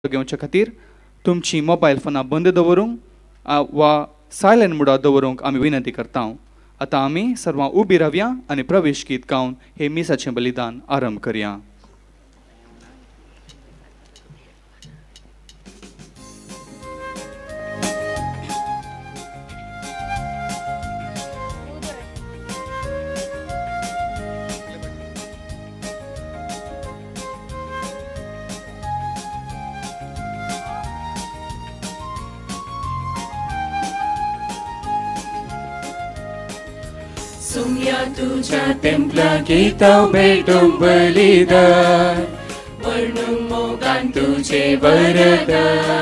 घेवचे खातीर तुमची मोबायल फोनां बंद दवरूंक वा सायलंट मोडार दवरूंक आमी विनंती करता. आतां आमी सर्वां उबी रावया आनी प्रवेश गीत गावन हे मिसाचें बलिदान आरंभ करया. तुझ्या तेंपला गीतां भेटूंक बलिदान वर्णूंक मोगान तुजें वरदान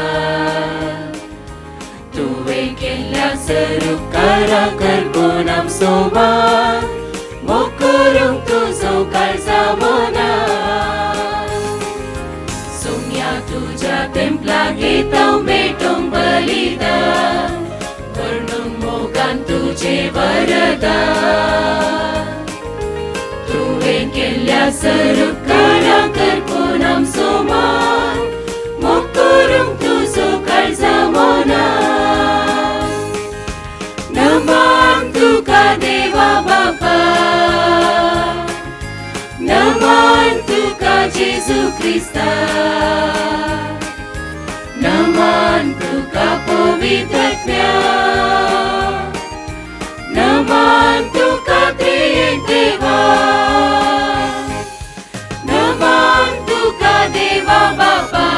तुवें केल्ल्या सरुपकारा करपून आमचो मान मोग करूंक तुजो काळजा मनान. सोम्या तुझ्या तेंपला गीतां भेटूंक बलिदान वर्णूंक मोगान तुजें वरदान तुवें केल्ल्या सरुपकारा करपून आमचो मान मोग करूंक तुजो काळजा मनान. नमान तुका देवा बापा, नमान तुका जेजू क्रिस्ता, नमान तुका पवित्र आत्म्या, नमान तुका त्रिएक देवा, नमान तुका देवा बापा,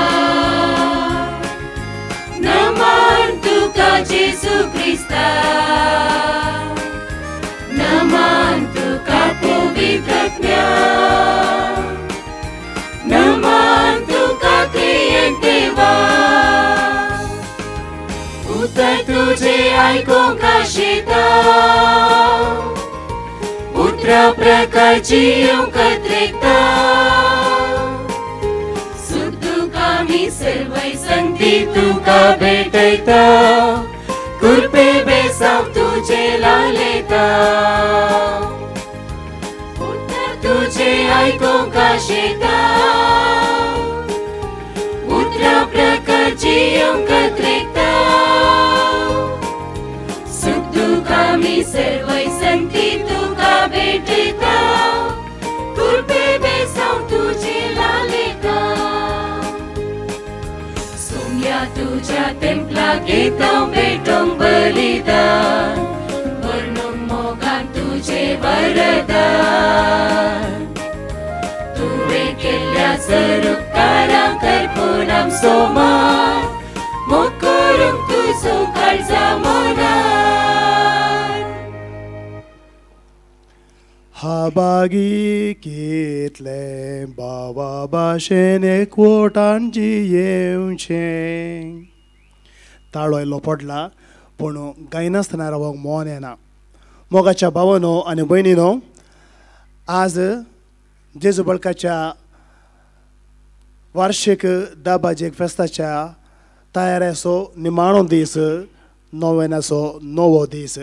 नमान तुका जेजू क्रिस्ता, नमान तुका पवित्र आत्म्या, नमान तुका त्रिएक देवा. उतर तुझे आयकूंक आशिता, उतरा प्रकार जियोंक त्रेकता, सुख दुःख आमी सर्वय संगती तुका भेटयता, कृपे बेसांव तुजें लालयता. उतर तुझे आयकूंक आशिता, उतरा प्रकार जियोंक त्रेकता, सुख दुःख आमी सर्वय संगती तुका भेटयता, कृपे बेसांव तुजें लालयता. सोम्या तुज्या तेंपला गीतां भेटूंक बलिदान वर्णूंक मोगान तुजें वरदान तुवें केल्ल्या सरुपकारा करपून आमचो मान मोग करूंक तुजो काळजा मनान. हाबागी कितले बाबा भाशेन एकवटान जियेवचें. ताळो आयलो पडला पूण गायनासतना रावंक मन येना. मोगाच्या भावानो आनी भयणीनो, आज जेजू बळकाच्या वार्षीक दाबाजेक फेस्ताच्या तयारेचो निमाणो दीस, नोवेनाचो नवो दीस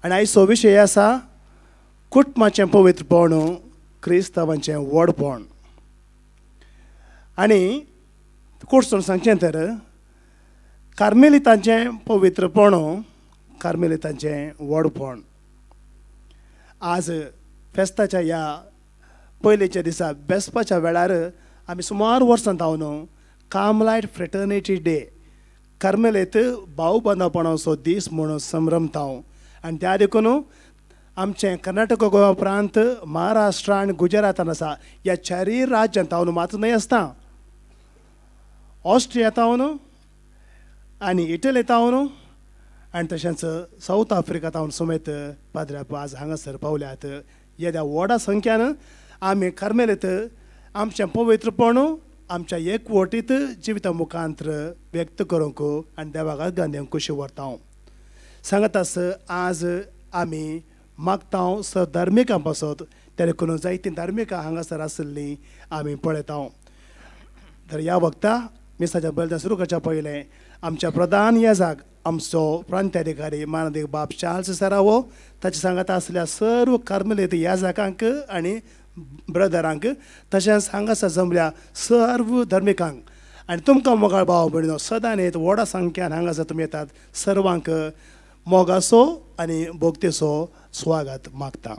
आनी आयचो विशय आसा कुटुंबाचें पवित्रपण, क्रिस्तांवांचें व्हडपण. आनी कुडसून सांगचें तर कार्मेलितांचें पवित्रपण, कार्मेलितांचें व्हडपण. आज फेस्ताच्या ह्या पयलींच्या दिसा बेसपाच्या वेळार आमी सुमार वर्सां धांवन कार्मलायट फ्रेटर्निटी डे, कार्मेलीत भाव बांदपणाचो दीस म्हणून संभ्रमता. आनी त्या देखून आमचें कर्नाटक, गोवा प्रांत, महाराष्ट्र आनी गुजरातान आसा ह्या चारूय राज्यांत हांव मात्र न्हय आसता, ऑस्ट्रिया तावन आनी इटली तावन आनी तशेंच सावथ आफ्रिका तावन समेत पाद्र्याप आज हांगासर पावल्यात. येद्या व्हडा संख्यान आमी कार्मेलीत आमचें पवित्रपण आमच्या एकवटीत जिविता मुखांतर व्यक्त करूंक आनी देवाक गांधींक खुशी व्हरता. सांगत आस आज आमी मागता स धार्मिकां पासत, त्या देखून जायतीं धार्मिकां हांगासर आशिल्लीं आमी पळयता. तर ह्या वक्ता मिसाच्या बलिदान सुरू करच्या पयलें आमच्या प्रधान याजाक आमचो प्रांताधिकारी मानादीक बाब चार्ल्स सरावो, ताचे सांगाता आसल्या सर्व कार्मेलीत याजाकांक आनी ब्रदरांक, तशेंच हांगासर जमल्या सर्व धार्मिकांक आनी तुमकां मोगाळ भाव भयणीनो सदां येत व्हडा संख्यान हांगासर तुमी येतात सर्वांक मोगाचो आनी भोगतेचो स्वागत मागता.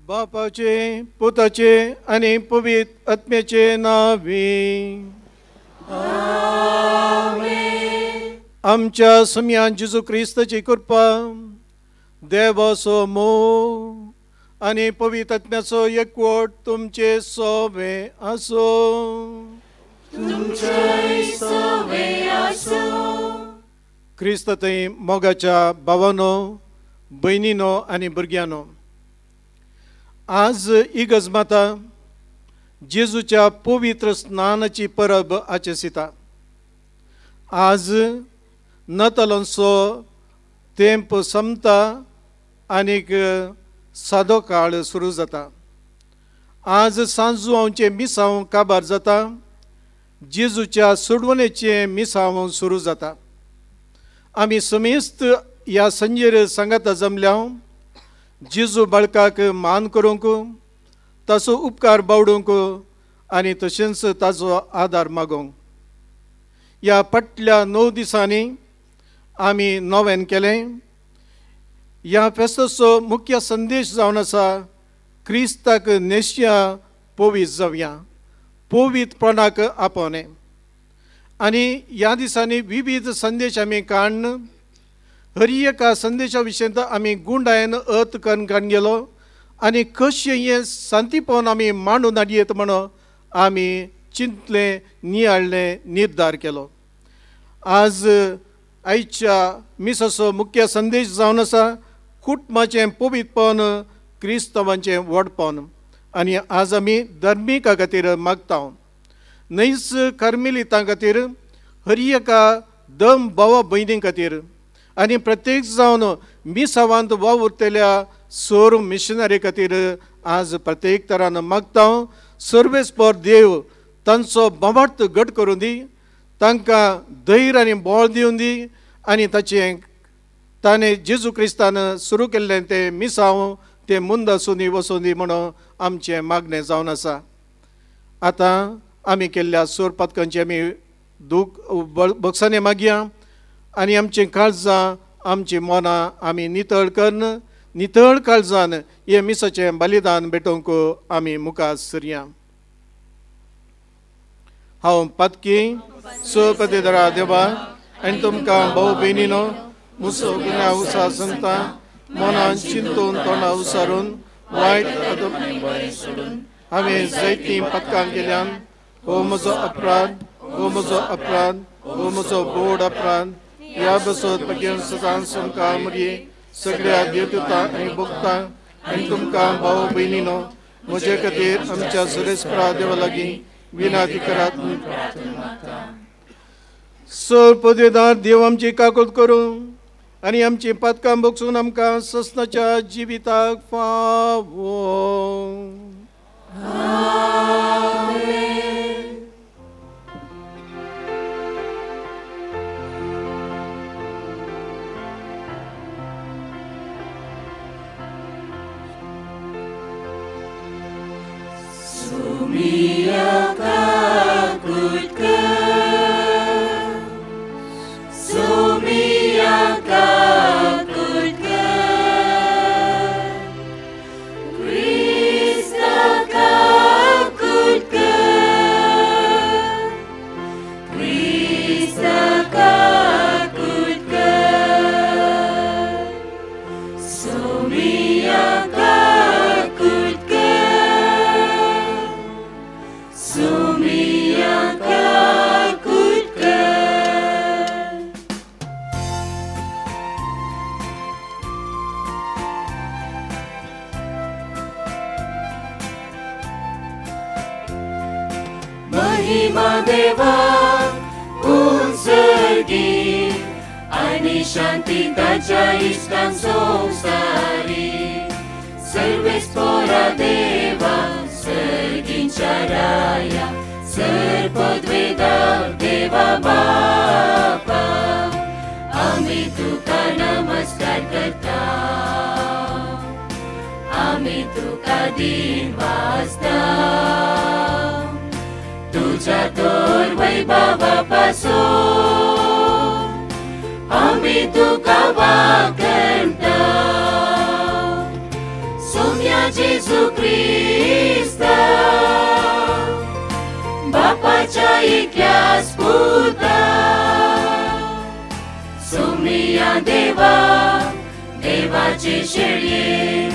बापाचे पुताचे आनी पवित्र आत्म्याचे नांवी आमच्या सम्यान जेजू क्रिस्ताची कृपा देवाचो मोग आनी पवित्र आत्म्याचो एकवट तुमचे सोवे आसूं. क्रिस्त थंय मोगाच्या भावानो भयणीनो आनी भुरग्यांनो, आज इगर्ज माता जेजूच्या पवित्र स्नानाची परब आचरिता. आज नतालांचो तेंप सोंपता आनीक सादो काळ सुरू जाता. आज सांजुआंवचें मिसांव काबार जाता, जेजूच्या सोडवणेचें मिसांव सुरू जाता. आमी समेस्त ह्या संजेर सांगाता जमल्या जेजू बाळकाक मान करूंक, ताचो उपकार बावडूंक आनी तशेंच ताचो आदार मागूंक. ह्या फाटल्या 9 दिसांनी आमी नोवेन केलें. ह्या फेस्ताचो मुख्य संदेश जावन आसा क्रिस्ताक नेशया पवित्र जावया, पवित्रपणाक आपोवणें. आनी ह्या दिसांनी विविध संदेश आमी काडून हर एका संदेशा विशयांत आमी गुंडायन अर्थ करून काडून गेलो आनी कशें हें शांतीपण आमी मांडून हाडयेत म्हणून आमी चिंतलें, नियाळ्ळें, निर्धार केलो. आज आयच्या मिसाचो मुख्य संदेश जावन आसा कुटुंबाचें पवित्रपण, क्रिस्तांवांचें व्हडपण. आनी आज आमी धर्मिका खातीर मागता, न्हयच कर्मेलितां खातीर, हर एका दम भावा भयणी खातीर आनी प्रत्येक जावन मिसावांत वावुरतल्या सोर मिशनरी खातीर आज प्रत्येक तरान मागता. सर्वेस्पर देव तांचो बोवार्थ घट करूं दी, तांकां धैर्य आनी बळ दिवन दी आनी ताचें ताणें जेजू क्रिस्तान सुरू केल्लें तें मिसांव तें मुंद आसूं दी वचूं दी म्हणून आमचें मागणें जावन आसा. आतां आमी केल्ल्या सोर पातकांची आमी दूख बक्षांनी मागया आनी आमचीं काळजां आमचीं मनां आमी नितळ करून नितळ काळजान हें मिसाचें बलिदान भेटोवंक आमी मुखार सरया. हांव पातकी सपदेदरा देवा आनी तुमकां भाव भयणीनो मुसो गुन्यांव उसा संता मनान चिंतून तोंडा उसारून वायट हांवें जायतीं पातकां केल्यान. हो म्हजो अपराध, हो म्हजो अपराध, हो म्हजो बोड अपराध. ह्या बसत पगेन सदां समकार मरये सगळ्या देवता आनी भोगता आनी तुमकां भाव भयणीनो म्हजे खातीर आमच्या सुरेशपरा देवा लागीं विनंती करात. सर पदवेदार देव आमची काकूत करूं आनी आमची पातकां बगसून आमकां ससनाच्या जिविताक फावो. आमी तुका दिन वाजता. वैभवा पासून आमी तुका वाखणटा. सोम्या जेजू क्रिस्ता बापाच्या एकल्याच पुता, सोम्या देवा देवाचे शेळये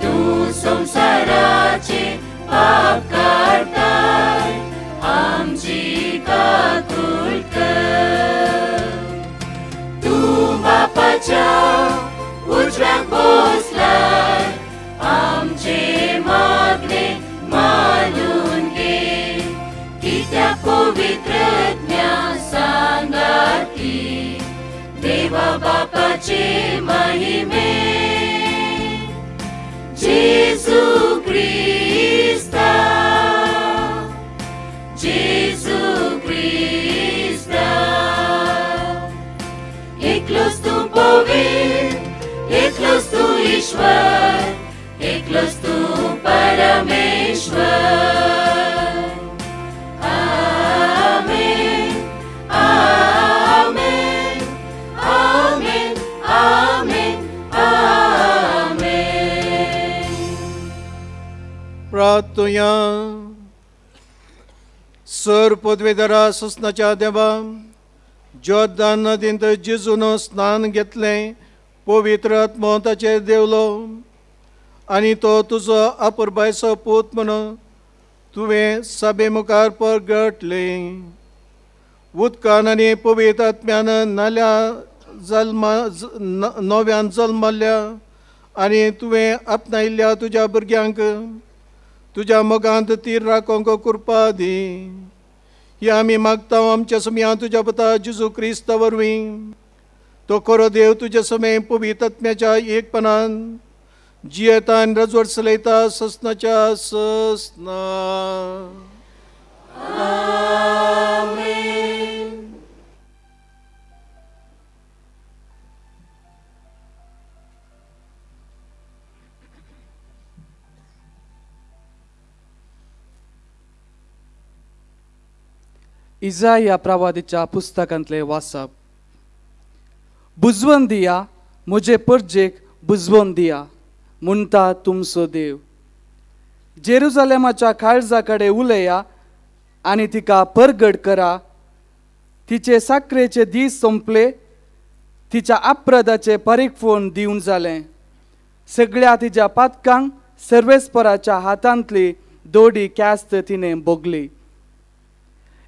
तूं संवसाराचे पाप काडटाय आमची काकूळ कर. तूं बापाच्या उजव्याक बसलाय आमचे मागणे मानून घे, कित्याक पवित्र आत्म्या सांगाती देवा बापाचे महिमे. जेजू क्रिस्ता, जेजू क्रिस्ता, एकलोच तूं पवित्र, एकलोच तूं ईश्वर, एकलोच तूं परमेश्वर. आमेन, आमेन, आमेन, आमेन, आमेन. प्रार्थुया. सर पदवेदारा ससनाच्या देवा, जोर्दान नदींत जेजून स्नान घेतलें, पवित्र आत्मो ताचेर देवलो आनी तो तुजो अपुरबायचो पूत म्हणून तुवें सभे मुखार परगटलें. उदकान आनी पवित्र आत्म्यान नाल्या जल्मा नव्यान जल्मल्ल्या आनी तुवें आपणायल्ल्या तुज्या भुरग्यांक तुज्या मोगांत तीर राखोंक कृपा दी. ही आमी मागता आमच्या समया तुज्या पुता जेजू क्रिस्ता वरवीं. तो खरो देव तुज्या समय पवित्र आत्म्याच्या एकपणान जियेता आनी रजवट चलयता ससनाच्या ससना. आमेन. इजाया प्रवादीच्या पुस्तकांतले वाचप. बुजवन दिया म्हजे परजेक बुजवन दिया म्हणटा तुमचो देव. जेरुजालेमाच्या काळजा कडेन उलया आनी तिका परगट करा. तिचे साकरेचे दीस सोंपले, तिच्या अपराधाचे परीकफोन दिवन जालें. सगळ्या तिच्या पातकांक सर्वेस्पराच्या हातांतली दोडी कॅस्त तिणें भोगली.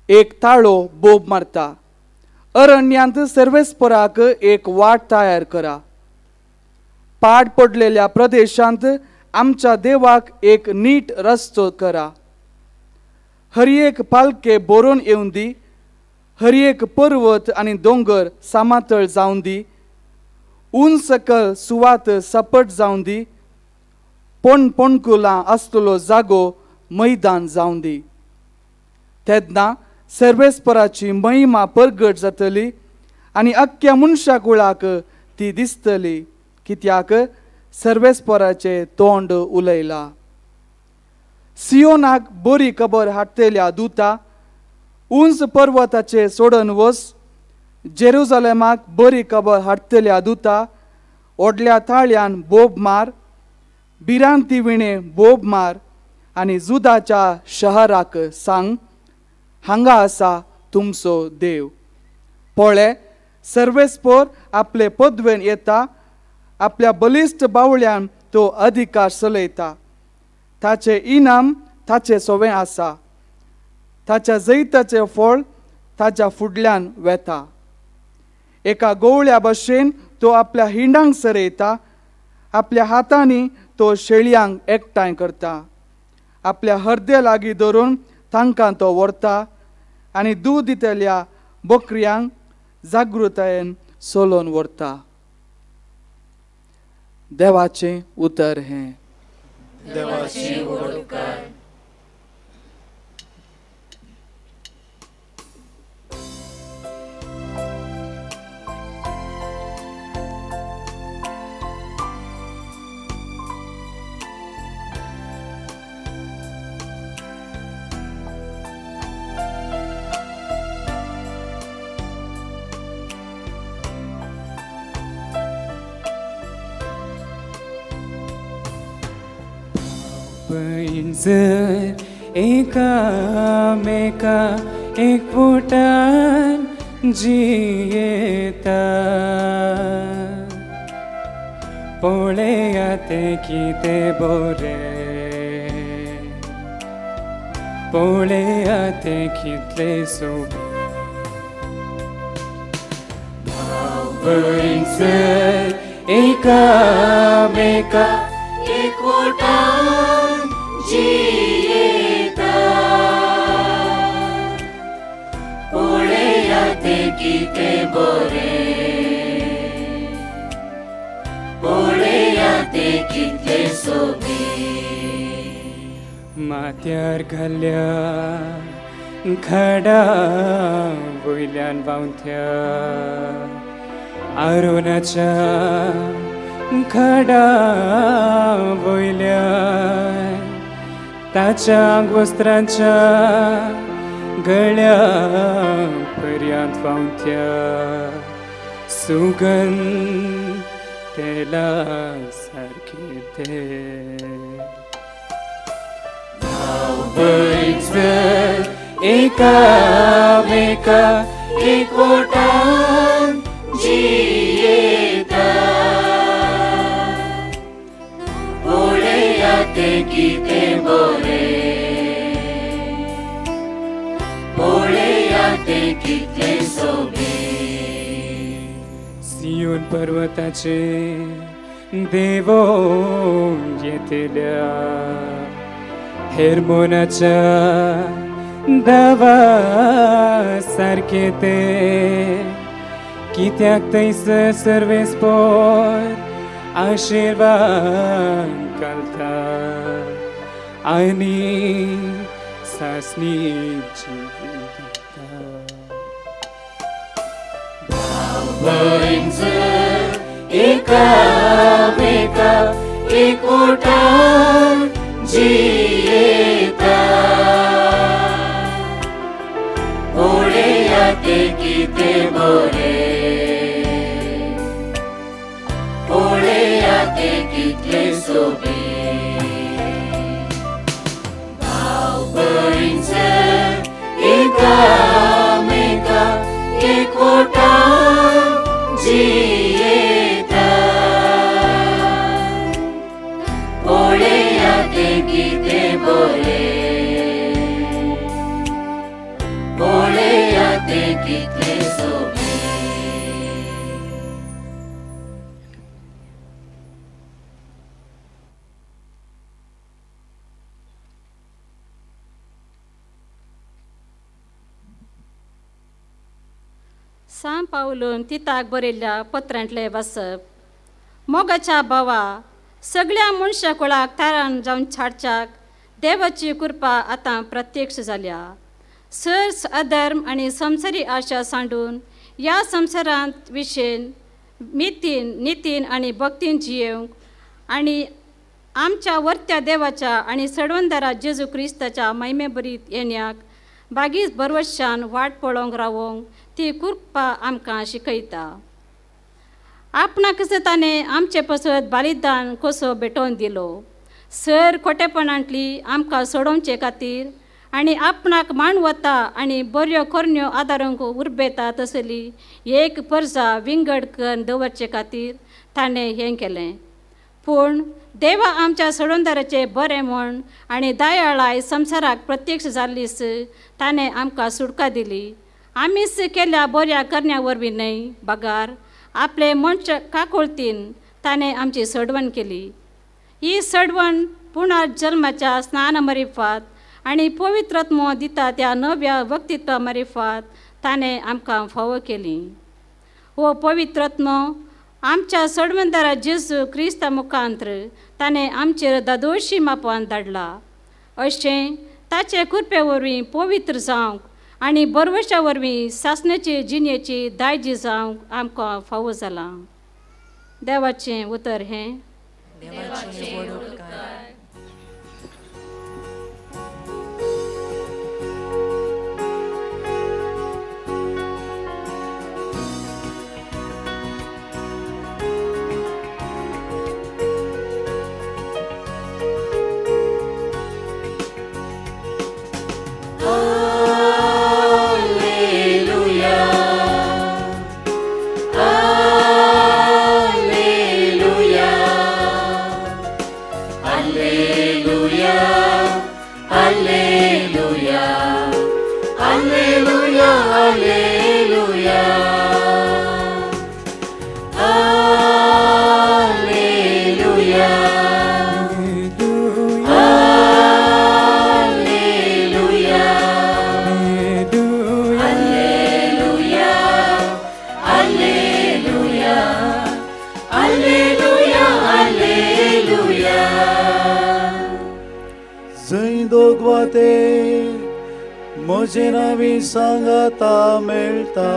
एक ताळो बोब मारता, अरण्यांत सर्वेस्पराक एक वाट तयार करा. पाड पडलेल्या प्रदेशांत आमच्या देवाक एक नीट रस्तो करा. हर एक पालके बोरोन येवन दी, हर एक पर्वत आनी दोंगर सामातळ जावन दी, उंच सकल सुवात सपट जावन दी, पण पणकुलां आसतलो जागो मैदान जावन दी. तेन्ना सर्वेस्पराची महिमा परगट जातली आनी अख्ख्या मनशा कुळाक ती दिसतली, कित्याक सर्वेस्पराचें तोंड उलयला. सियोनाक बरी खबर हाडटल्या दुता, उंच पर्वताचे सोडून वस. जेरुजालेमाक बरी खबर हाडटल्या दुता, ओडल्या ताळ्यान बोब मार, भिरांती विणें बोब मार आनी जुदाच्या शहराक सांग, हांगा आसा तुमचो देव. पळे सर्वेस्पर आपले पदवेन येता, आपल्या बलिश्ट बावळ्यान तो अधिकार चलयता. ताचें इनाम ताचें सोवें आसा, ताच्या जैताचें फळ ताच्या फुडल्यान वेता. एका गोवळ्या भशेन तो आपल्या हिंडांक सरयता, आपल्या हातांनी तो शेळयांक एकठांय करता. आपल्या हरदे लागीं धरून तांकां तो व्हरता आनी दूद दितल्या बकऱ्यांक जागृतायेन सोलोवन व्हरता. देवाचें उतर हें. देवाची उपकार. भावभयण एकामेका एकवटान जियेता. पळया तें कितें बरें, पळया तें कितलें सोबीत. भावभयण एकामेका एकवटान जियेता. पळया तें कितें बरें, पळया तें कितलें सोबीत. माथ्यार घाल्ल्या घाडा वयल्यान व्हांवत्या आरोनाच्या घाडा वयल्यान ताच्या आंगवस्त्रांच्या गळ्या पर्यंत व्हांवत्या सुगंध तेला सारकें तें. भावभयण एकामेका एकवटान जियेता. पळया तें कितें बरें, पळया तें कितलें सोबीत. सियोन पर्वताचेर देवोन येतल्या हेर्मोनाच्या दावा सारकें तें. कित्याक थंयसर सर्वेस्पोर आशिर्वाद घालता आनी सासणीची दिता. भावभयण एकामेका एकवटान जियेता. पळया तें कितें बरें, पळया तें कितलें सोबीत. भावभयण एकामेका एकवटान जियेता. पळया तें कितें बरें, पळया तें कितलें सोबीत. सांत पावलून तिताक बरयल्ल्या पत्रांतलें वाचप. मोगाच्या भावा, सगळ्या मनशा कुळाक तारण जावन छाडच्याक देवाची कृपा आतां प्रत्यक्ष जाल्या. सर्स अधर्म आनी संवसारी आशा सांडून ह्या संवसारांत विशेन मितीन नितीन आनी भक्तीन जियेवंक आनी आमच्या वर्त्या देवाच्या आनी सडवंदारा जेजू क्रिस्ताच्या महिमेभरीत येण्याक बागीच बरवशान वाट पळोवंक रावोंक ती कृपा आमकां शिकयता. आपणाकच ताणें आमचे पसत बलिदान कसो भेटोवन दिलो सर खोटेपणांतली आमकां सोडोवचे खातीर आनी आपणाक मानवता आनी बऱ्यो करण्यो आदारूंक उर्बेता तसली एक परजा विंगड करून दवरचे खातीर ताणें हें केलें. पूण देवा आमच्या सोडवणदाराचें बरें म्हूण आनी दयाळाय संवसाराक प्रत्यक्ष जाल्लीच ताणें आमकां सुटका दिली. आमीच केल्या बऱ्या करण्या वरवीं न्हय बगार आपले मनश काकुळतीन ताणें आमची सडवण केली. ही सडवण पुनर्जल्माच्या स्नान मरिफात आनी पवित्रत्म दिता त्या नव्या वक्तित्वा मरिफात ताणें आमकां फावो केली. हो पवित्रत्म आमच्या सडवणदारा जेजू क्रिस्ता मुखांत्र ताणें आमचेर दादोशी मापान धाडला. अशें ताचे कृपे वरवीं पवित्र जावंक आनी बरवशा वरवीं सासण्याचे जिणेची दायजी जावंक आमकां फावो जालां. देवाचें उतर हें. Alleluia, Alleluia, Alleluia. Alleluia, Alleluia, Alleluia, Alleluia, Alleluia, Alleluia. जंय दोगवाते म्हजे नांवी सांगाता मेळटा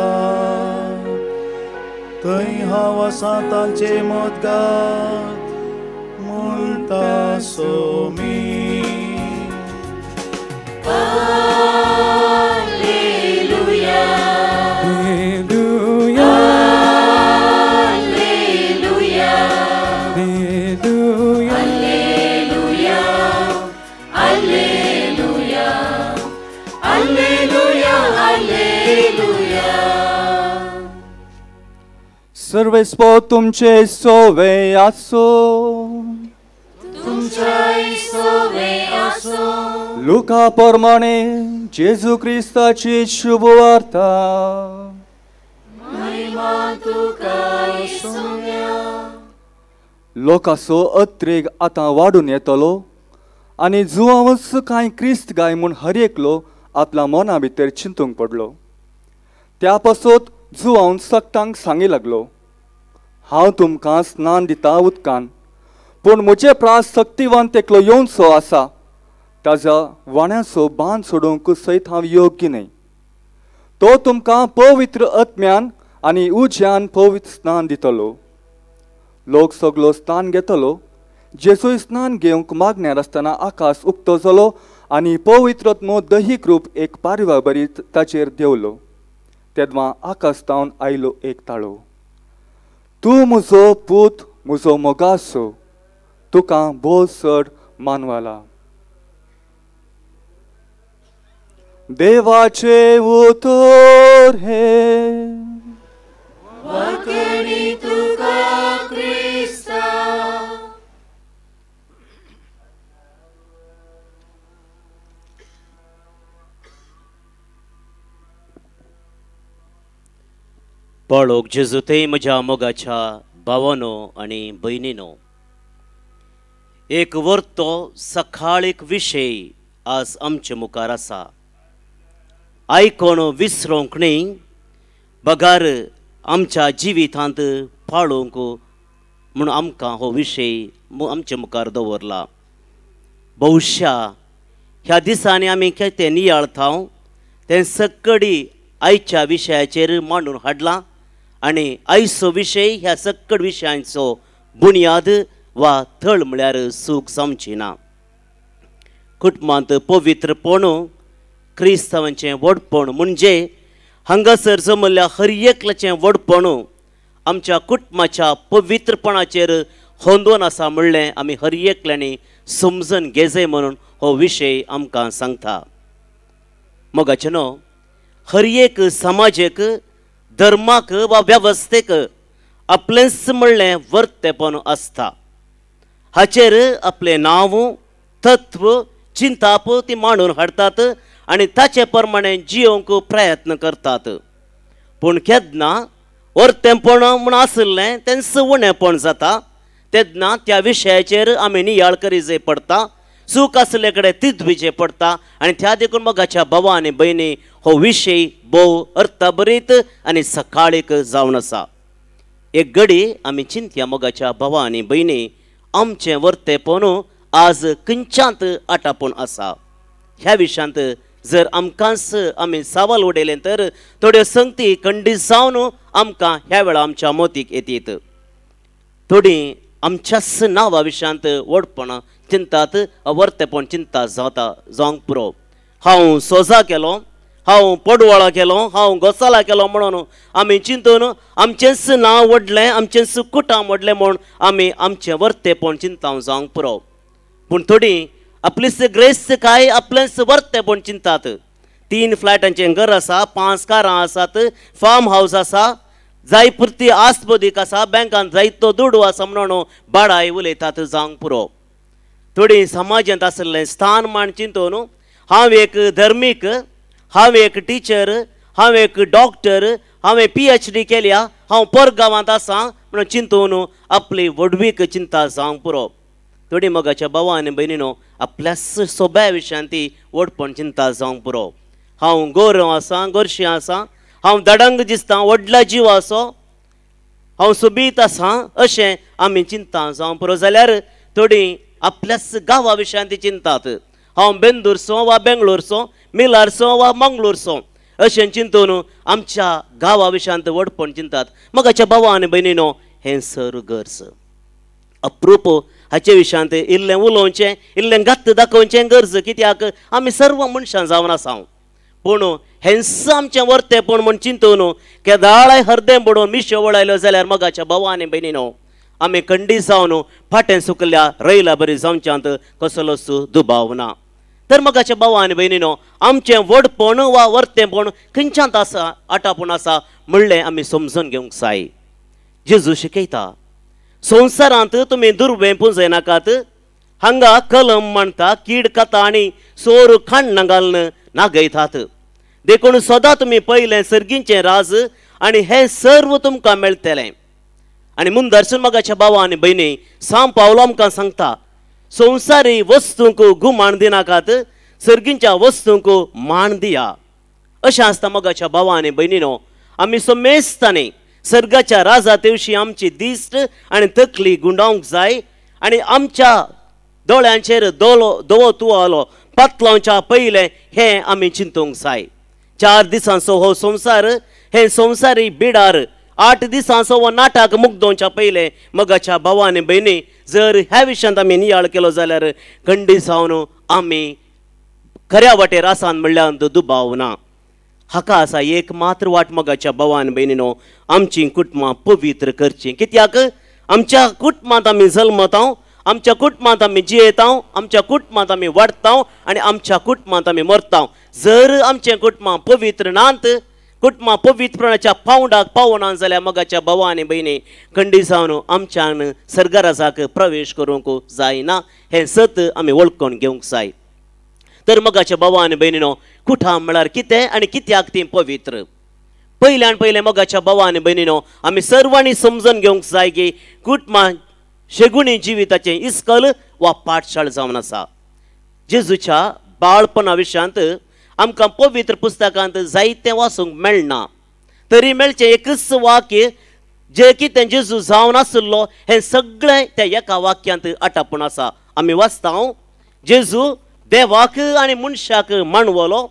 थंय हांव आसा तांचे मदगात म्हणटा Somi. Alleluia, Alleluia, Alleluia, Alleluia, Alleluia, Alleluia, Alleluia, Alleluia. सर्वेस्पो तुमचे सोवे आसो. तुमच्याय सोवे आसो. लुका प्रमाणे जेजू क्रिस्ताची शुभवार्ता. महिमा तुका सोम्या. लोकांचो अत्रेग आतां वाडून येतलो आनी जुआंवच कांय क्रिस्त गाय म्हूण हर एकलो आपल्या मना भितर चिंतूंक पडलो. त्या पासत जुआंव सगटांक सांगी लागलो, हांव तुमकां स्नान दिता उदकान, पूण म्हजे प्रास सक्तिवंत एकलो येवचो आसा, ताज्या वाण्याचो बांद सोडूंक सयत हांव योग्य न्हय. तो तुमकां पवित्र आत्म्यान आनी उज्यान पवित्र स्नान दितलो. लोक सगलो स्नान घेतलो. जेजूय स्नान घेवंक मागण्यार आसतना आकाश उक्तो जालो आनी पवित्र आत्मो दैहीक रूप एक पारवा बरी ताचेर देंवलो. तेन्ना आकाश तावन आयलो एक ताळो, तूं म्हजो पूत, म्हजो मोगासो, तुका भोव चड मानवाला. देवाचे उतर हे. वाकणी तुका क्रिस्ता. पळोवंक जेजू म्हज्या मोगाच्या भावानो आनी भयणीनो, एक वर्तो सकाळीक विशय आज आमचे मुखार आसा. आयकोन विसरोंक न्ही बगार आमच्या जिवितांत पाळोवंक म्हूण आमकां हो विशय आमचे मुखार दवरला. बहुशा ह्या दिसांनी आमी कितें नियाळता तें सकडी आयच्या विशयाचेर मांडून हाडलां आनी आयचो विशय ह्या सकड विशयांचो बुन्याद वा थळ म्हळ्यार सूख जावची ना. कुटुंबांत पवित्रपण क्रिस्तांवांचें व्हडपण म्हणजे हांगासर जमल्ल्या हर एकल्याचें व्हडपण आमच्या कुटुंबाच्या पवित्रपणाचेर होंदोवन आसा म्हणलें आमी हर एकल्यांनी समजून घेजय म्हणून हो विशय आमकां सांगता. मोगाचें न्हू, हर एक समाजेक, धर्माक वा वेवस्थेक आपलेंच म्हणलें वर्तेपण आसता. हाचेर आपलें नांव, तत्व, चिंताप ती मांडून हाडटात आनी ताचे प्रमाणे जियोवंक प्रयत्न करतात. पूण केन्ना वर्तेपण म्हूण आशिल्लें तेंच उणेपण जाता तेन्ना त्या विशयाचेर आमी नियाळ करी पडटा, चूक आशिल्ले कडेन तिजविचे पडटा आनी त्या देखून मोगाच्या भावा आनी भयणी हो विशय भोव अर्थभरीत आनी सकाळीक जावन आसा. एक घडी आमी चिंतया मोगाच्या भावा आनी भयणी, आमचें वर्तेपण आज खंयच्यांत आटापून आसा. ह्या विशयांत जर आमकांच आमी सवाल उडयलें तर थोड्यो संगती खंडीत जावन आमकां ह्या वेळार आमच्या मोतीक येतीत. थोडीं आमच्याच नांवा विशयांत व्हडपणां चिंतात, वर्तेपण चिंता जाता जावंक पुरो. हांव सोजा केलो, हांव पडवळा केलो, हांव गोसाला केलो म्हणून आमी चिंतून आमचेंच नांव व्हडलें, आमचेंच कुटाम व्हडलें म्हूण आमी आमचें वर्तेपण चिंता जावंक पुरो. पूण थोडीं आपलीच ग्रेस्त काय आपलेंच वर्तेपण चिंतात. 3 फ्लॅटांचें घर आसा, 5 कारां आसात, फार्म हावस आसा, जाय पुरती आस्पदीक आसा, बँकान जायतो दुडू आसा म्हणून बाडाय उलयतात जावंक पुरो. थोडीं समाजांत आशिल्लें स्थान मान चिंतून हांव एक धर्मीक, हांव एक टिचर, हांव एक डॉक्टर, हांवें PhD केल्या, हांव परगांवांत आसा म्हणून चिंतून आपली व्हडवीक चिंता जावंक पुरो. थोडी मोगाच्या भावा आनी भयणीनो आपल्याच सोब्या विशयान ती व्हडपण चिंता जावंक पुरो. हांव गोरव आसा, गोरशी आसा, हांव दडंग दिसता, व्हडला जीव आसो, हांव सोबीत आसा अशें आमी चिंता जावंक पुरो. जाल्यार थोडी आपल्याच गांवा विशयान ती चिंतात, हांव बेंदूरचो वा बेंगलोरचो, मिलारचो वा मंगलोरचो अशें चिंतून आमच्या गांवा विशयांत व्हडपण चिंतात. मोगाच्या भावा आनी भयणीनो हें सर गरज अप्रूप हाचे विशयांत इल्लें उलोवचें, इल्लें गत्त दाखोवचें गरज, कित्याक आमी सर्व मनशां जावन आसा. पूण हेंच आमचें वर्तेपण म्हूण चिंतून केदाळाय हरदें बडोवन मिश्यो वळायल्यो जाल्यार मोगाच्या भावा आनी भयणीनो आमी खंडी जावन फाटें सुकल्या रयला बरी जावच्यांत कसलोच दुबाव ना. तर मोगाच्या भावा आनी भयणीनो आमचें व्हडपण वा वर्तेपण खंयच्यांत आसा, आटापूण आसा म्हणलें आमी समजून घेवंक जाय. जेजू शिकयता, संवसारांत तुमी दुर्वें पुंजयनाकात, हांगा कलम मांडटा, कीड खाता आनी सोर खाण्णां घालून नागयतात. देखून सदां तुमी पयलें सर्गींचें राज आनी हें सर्व तुमकां मेळटलें. आनी मुंदरसून मोगाच्या भावा आनी भयणी सांव पावलो आमकां सांगता, संवसारी वस्तूंक गुमाण दिनाकात, सर्गींच्या वस्तूंक मान दिया. अशें आसता मोगाच्या भावा आनी भयणीनो आमी समेस्तांनी सर्गाच्या राजा तेवशी आमची दिश्ट आनी तकली गुंडावंक जाय आनी आमच्या दोळ्यांचेर दोलो दवो तुवालो पातलावच्या पयलें हें आमी चिंतूंक जाय. 4 दिसांचो हो संवसार, हें संवसारी बिडार 8 दिसांचो हो नाटक मुगदोवच्या पयलें मोगाच्या भावा आनी भयणी जर ह्या विशयांत आमी नियाळ केलो जाल्यार खंडी जावन आमी खऱ्या वाटेर आसान म्हणल्यार दुबाव ना. हाका आसा एक मात्र वाट मोगाच्या भावा आनी भयणीनो, आमची कुटुंबां पवित्र करचीं. कित्याक आमच्या कुटुंबांत आमी जल्मता, आमच्या कुटुंबांत आमी जियेता, आमच्या कुटुंबांत आमी वाडटा आनी आमच्या कुटुंबांत आमी मरता. जर आमचें कुटुंबां पवित्र नात, कुटुंबां पवित्रपणाच्या पावंडाक पावना जाल्यार मोगाच्या भावा आनी भयणी खंडी जावन आमच्यान सर्गराजाक प्रवेश करूंक जायना हें सत आमी वळखून घेवंक जाय. तर मोगाच्या भावा आनी भयणीनो कुठां म्हळ्यार कितें आनी कित्याक तीं पवित्र? पयल्यान पयलें मोगाच्या भावा आनी भयणीनो आमी सर्वांनी समजून घेवंक जाय की कुटुंबां शेगुणी जिविताचें इस्कल वा पाठशाळ जावन आसा. जेजूच्या बाळपणा विशयांत आमकां पवित्र पुस्तकांत जायतें वाचूंक मेळना, तरी मेळचें एकच वाक्य जें कितें जेजू जावन आशिल्लो हें सगळें त्या एका वाक्यांत आटापून आसा. आमी वाचता, जेजू देवाक आनी मनशाक मांडवलो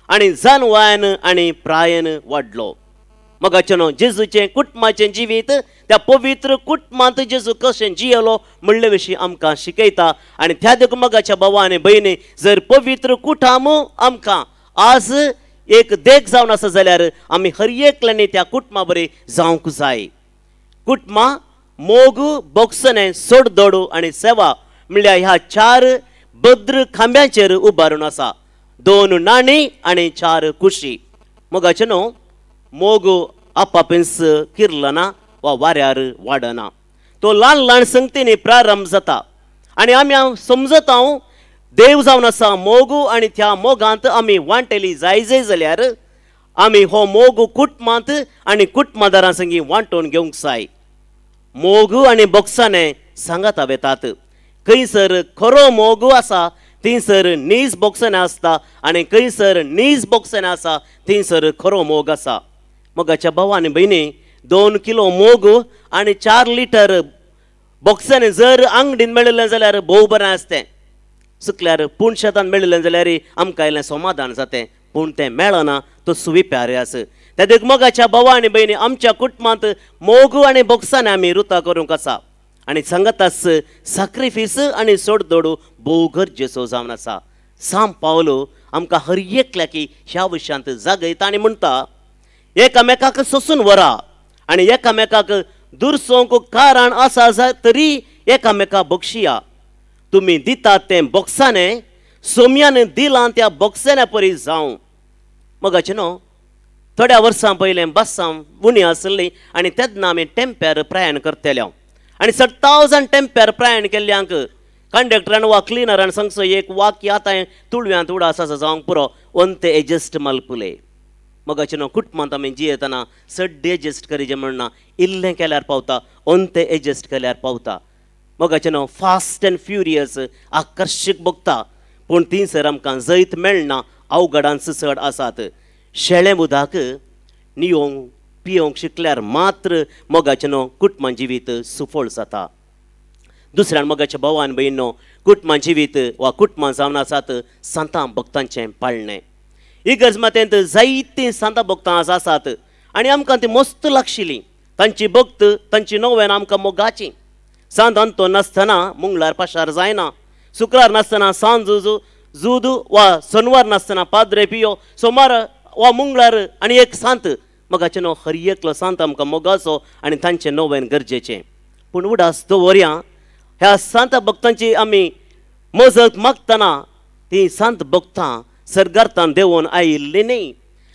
आनी जानवायन आनी प्रायन वाडलो. मोगाच्यानो जेजूचें कुटुंबाचें जिवीत त्या पवित्र कुटुंबांत जेजू कशें जियेलो म्हणले विशीं आमकां शिकयता. आनी त्या देखून मोगाच्या भावा आनी भयणी जर पवित्र कुटुंब आमकां आज एक देख जावन आसा जाल्यार आमी हर एकल्यांनी त्या कुटुंबा बरी जावंक जाय. कुटुंबां मोग, बोगसणें, सोडदोडू आनी सेवा म्हणल्यार ह्या 4 भद्र खांब्यांचेर उबारून आसा. 2 नाणी आनी 4 कुशी. मोगाचे न्हू मोग आपापेंस किरलना वा वाऱ्यार वाडना, तो ल्हान ल्हान संगतींनी प्रारंभ जाता आनी आमी समजता देव जावन आसा मोग आनी त्या मोगांत आमी वांटेली जाय जाय जाल्यार आमी हो मोग कुटुंबांत आनी कुटुंबादारां संगी वांटून घेवंक जाय. मोग आनी बोगसाणें सांगाता वेतात. खंयसर खरो मोग आसा थंयसर नीज बोगसणें आसता आनी खंयसर नीज बोगसणें आसा थंयसर खरो मोग आसा. मोगाच्या भावा आनी भयणी 2 किलो मोग आनी 4 लिटर बोगसणें जर आंगडीन मेळिल्लें जाल्यार भोव बरें आसतें. चुकल्यार पूण शेतान मेळिल्लें जाल्यार आमकां इल्लें समाधान जातें, पूण तें मेळना, तो सुवी प्यारे आस. त्या देखून मोगाच्या भावा आनी भयणी आमच्या कुटुंबांत मोग आनी बोगसाणें आमी रुता करूंक आसा आनी सांगाताच साक्रिफीस आनी सोडदोडू भोव गरजेचो जावन आसा. सांव पावलो आमकां हर एकल्याकी ह्या विशयांत जागयता आनी म्हणटा, एकामेकाक सोसून व्हरा आनी एकामेकाक दुरसोवंक कारण आसा तरी एकामेका बक्षिया. तुमी दितात तें बोगसाणें सोम्यान दिलां त्या बोगसाण्या परी जावं. मोगाचें न्हू थोड्या वर्सां पयलें बसां उणी आसली आनी तेन्ना आमी टेम्प्यार प्रयाण करतले आनी 60,000 टेम्प्यार प्रयाण केल्ल्यांक कंडक्टरान वा क्लिनरान सांगचो एक वाक्य आतां तुळव्यांत उडास आसा जावंक पुरो ओंते एडजस्ट मालपुले. मगाचे न्हू कुटुंबांत आमी जियेतना सड्डे एडजस्ट करीजे म्हणना, इल्लें केल्यार पावता, ओंते एडजस्ट केल्यार पावता. मगाचे न्हू फास्ट एंड फ्युरियस आकर्शीक बगता, पूण थंयसर आमकां जैत मेळना, अवघडांच चड आसात. शेळें उदक नियोंक पियोंक शिकल्यार मात्र मोगाचें न्हू कुटुंबां जिवीत सुफळ जाता. दुसऱ्यान मोगाच्या भावान भयणीनो कुटुंबां जिवीत वा कुटुंबां जावन आसात सांतां भक्तांचें पाळणें. इगर्ज मातेंत जायतीं सांतां भक्तां आज आसात आनी आमकां ती मस्त लागशिल्ली. तांची भक्त तांची नव्यान आमकां मोगाची. सांत अंतो नासतना मंगळार पाशार जायना, शुक्रार नासतना सांज जूद वा शनवार नासतना पाद्रे पियो, सोमार वा मंगळार आनी एक सांत. मोगाचें न्हू हर एकलो सांत आमकां मोगाचो आनी तांचें नव्यान गरजेचें. पूण उडास दवरया ह्या सांत भक्तांची आमी मजत मागतना ती सांत भक्तां सर्गार्थान देंवोन आयिल्ली न्ही,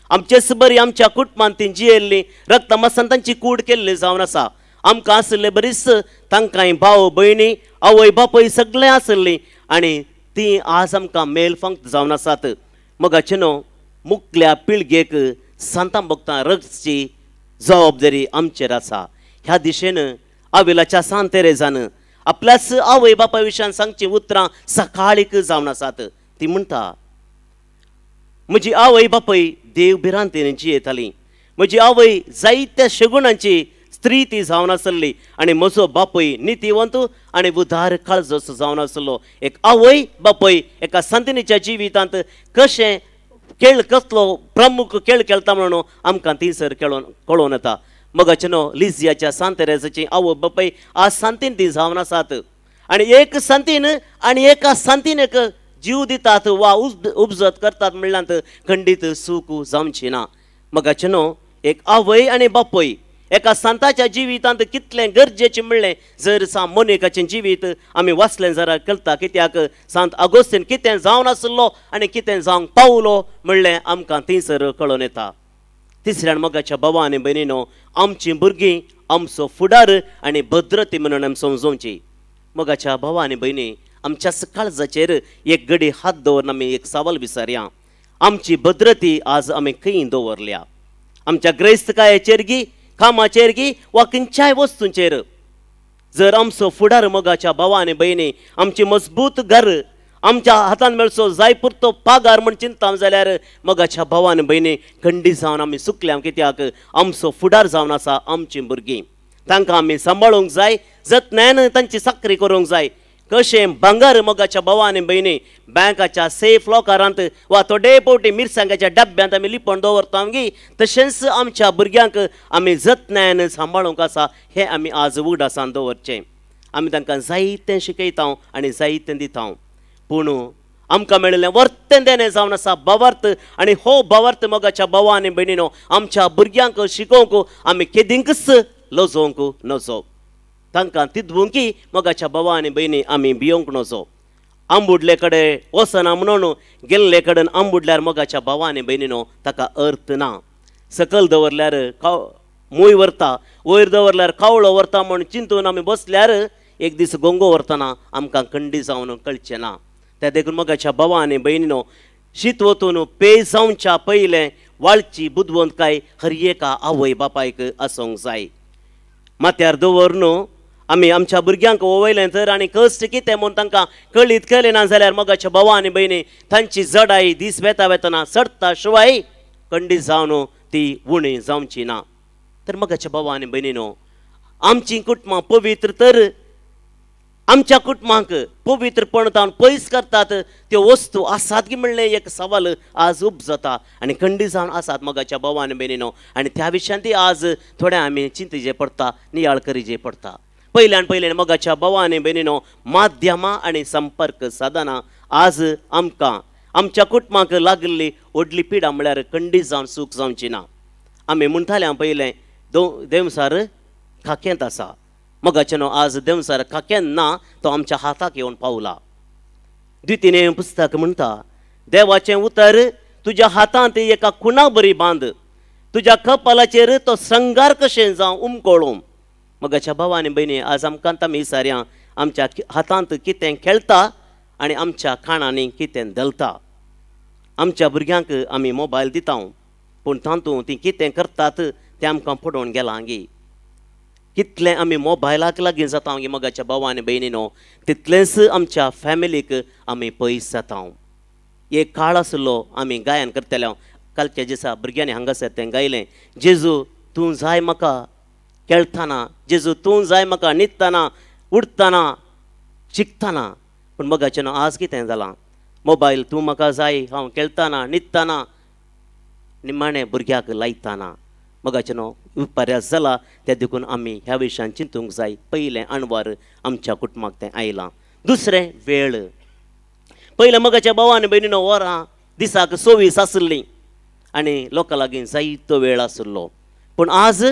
आमचेच बरी आमच्या कुटुंबान ती जियेल्ली रक्तमासान तांची कूड केल्ली जावन आसा. आमकां आशिल्ले बरीच तांकांय भाव भयणी आवय बापूय सगळें आशिल्ली आनी ती आज आमकां मेल फांक जावन आसात. मोगाचें न्हू मुखल्या पिळगेक सांतां भक्तां रगची जबाबदारी आमचेर आसा. ह्या दिशेन आविलाच्या सांत तेरेजान आपल्याच आवय बापाय विशयान सांगचीं उतरां सकाळीक जावन आसात. ती म्हणटा, म्हजी आवय बापूय देव भिरांतेन जियेताली, म्हजी आवय जायत्या शगुणांची स्त्री ती जावन आसली आनी म्हजो बापूय नितीवंत आनी उदार काळजोसो जावन आसलो. एक आवय बापूय एका संतिनीच्या जिवितांत कशें खेळ कसलो प्रमुख खेळ खेळटा म्हणून आमकां थंयसर कळोवन येता. मगाचें न्हू लिजियाच्या सांत तेरेजाची आवय बापूय आज सांतीन ती जावन आसात आनी एक सांतीन आनी एका सांतीन एक जीव दितात वा उपजत करतात म्हणल्यार खंडीत सूख जावची ना. मगाचें न्हू एक आवय आनी बापूय एका सांताच्या जिवितांत कितलें गरजेचें म्हणलें जर सांत मोनिकाचें जिवीत आमी वाचलें जरा कळटा, कित्याक सांत आगोस्तीन कितें जावन आसलो आनी कितें जावंक पावलो म्हणलें आमकां थंयसर कळोन येता. तिसऱ्यान मोगाच्या भावा आनी भयणीनो आमचीं भुरगीं आमचो फुडार आनी भद्रती म्हणून आमी समजोवची. मोगाच्या भावा आनी भयणी आमच्याच काळजाचेर एक घडी हात दवरून आमी एक सवाल विचारया, आमची भद्रती आज आमी खंय दवरल्या? आमच्या ग्रेस्तकायेचेर गी, कामाचेर गी वा खंयच्याय वस्तूंचेर? जर आमचो फुडार मोगाच्या भावा आनी भयणी आमची मजबूत घर आमच्या हातान मेळचो जाय पुरतो पागार म्हण चिंता जाल्यार मोगाच्या भावा आनी भयणी खंडी जावन आमी सुकल्या, कित्याक आमचो फुडार जावन आसा आमचीं भुरगीं. तांकां आमी सांबाळूंक जाय, जतनायन तांची साकरी करूंक जाय. कशें भांगर मोगाच्या भावा आनी भयणी बँकाच्या सेफ लॉकरांत वा थोडे फावटी मिरसांगाच्या डब्यांत आमी लिपोवन दवरता गी, तशेंच आमच्या भुरग्यांक आमी जतनायन सांबाळूंक आसा हें आमी आज उगडासान दवरचें. आमी तांकां जायतें शिकयता आनी जायतें दिता, पूण आमकां मेळिल्लें वर्तें देणें जावन आसा भावार्थ आनी हो भावार्थ मोगाच्या भावा आनी भयणीनो आमच्या भुरग्यांक शिकोवंक आमी केदींकच लजोवंक नजो. तांकां तितवंकी मोगाच्या भावा आनी भयणी आमी भियोंक नजो. आंबुडले कडेन वचना म्हणून गेल्ले कडेन आंबुडल्यार मोगाच्या भावा आनी भयणीनो ताका अर्थ ना. सकल दवरल्यार मूय व्हरता, वयर दवरल्यार कावळो व्हरता म्हूण चिंतून आमी बसल्यार एक दीस गोंगो व्हरतना आमकां खंडी जावन कळचें ना. त्या देखून मोगाच्या भावा आनी भयणीनो शीत वतून पेय जावच्या पयलें वाळची बुदवंतकाय हर एका आवय बापायक आसूंक जाय. माथ्यार दवर आमी आमच्या भुरग्यांक ओवयलें तर आनी कश्ट कितें म्हूण तांकां कळीत केलें ना जाल्यार मोगाच्या भावा आनी भयणी तांची जडाय दीस वेता वेतना चडटा शिवाय खंडीत जावन ती उणी जावची ना. तर मोगाच्या भावा आनी भयणीनो आमचीं कुटुंबां पवित्र तर आमच्या कुटुंबांक पवित्रपण तावन पयस करतात त्यो वस्तू आसात की म्हणलें एक सवाल आज उपजता आनी खंडीत जावन आसात मोगाच्या भावा आनी भयणीनो. आनी त्या विशयान ती आज थोडें आमी चिंतचे पडटा, नियाळ करीचे पडटा. पयल्यान पयल्यान मोगाच्या भावा आनी भयणीनो माध्यमां आनी संपर्क साधनां आज आमकां आमच्या कुटुंबाक लागिल्ली व्हडली पिडा म्हळ्यार खंडीत जावन सूख जावची ना. आमी म्हणटाले पयलें देंवसार खाक्यांत आसा, मोगाचें न्हू आज देंवसार खाक्यांत ना, तो आमच्या हाताक येवन पावला. द्वितीय पुस्तक म्हणटा, देवाचें उतर तुज्या हातांत एका खुणा बरी बांद, तुज्या कपालाचेर तो संगार कशें जावं उमकळूं. मोगाच्या भावा आनी भयणी आज आमकां आमी सारयां आमच्या हातांत कितें खेळटा आनी आमच्या काणांनी कितें धलता. आमच्या भुरग्यांक आमी मोबायल दिता पूण तातूंत तीं कितें करतात तें आमकां पडोवन गेलां गी. कितलें आमी मोबायलाक लागीं जाता गी मोगाच्या भावा आनी भयणीनो, तितलेंच आमच्या फॅमिलीक आमी पयस जाता. एक काळ आसलो आमी गायन करतले, कालच्या दिसा भुरग्यांनी हांगासर तें गायलें, जेजू तूं जाय म्हाका खेळटना, जेजू तूं जाय म्हाका न्हिदतना, उठतना, शिकतना. पूण मोगाचें न्हू आज कितें जालां, मोबायल तूं म्हाका जाय हांव खेळटना न्हिदतना निमाणें भुरग्याक लायतना. मोगाचें न्हू विपर्यास जाला, त्या देखून आमी ह्या विशयान चिंतूंक जाय. पयलें अणवार आमच्या कुटुंबाक तें आयलां. दुसरें वेळ. पयलें मोगाच्या भावा आनी भयणीनो वरां दिसाक 24 आसलीं आनी लोकां लागीं जायतो वेळ आसलो. पूण आज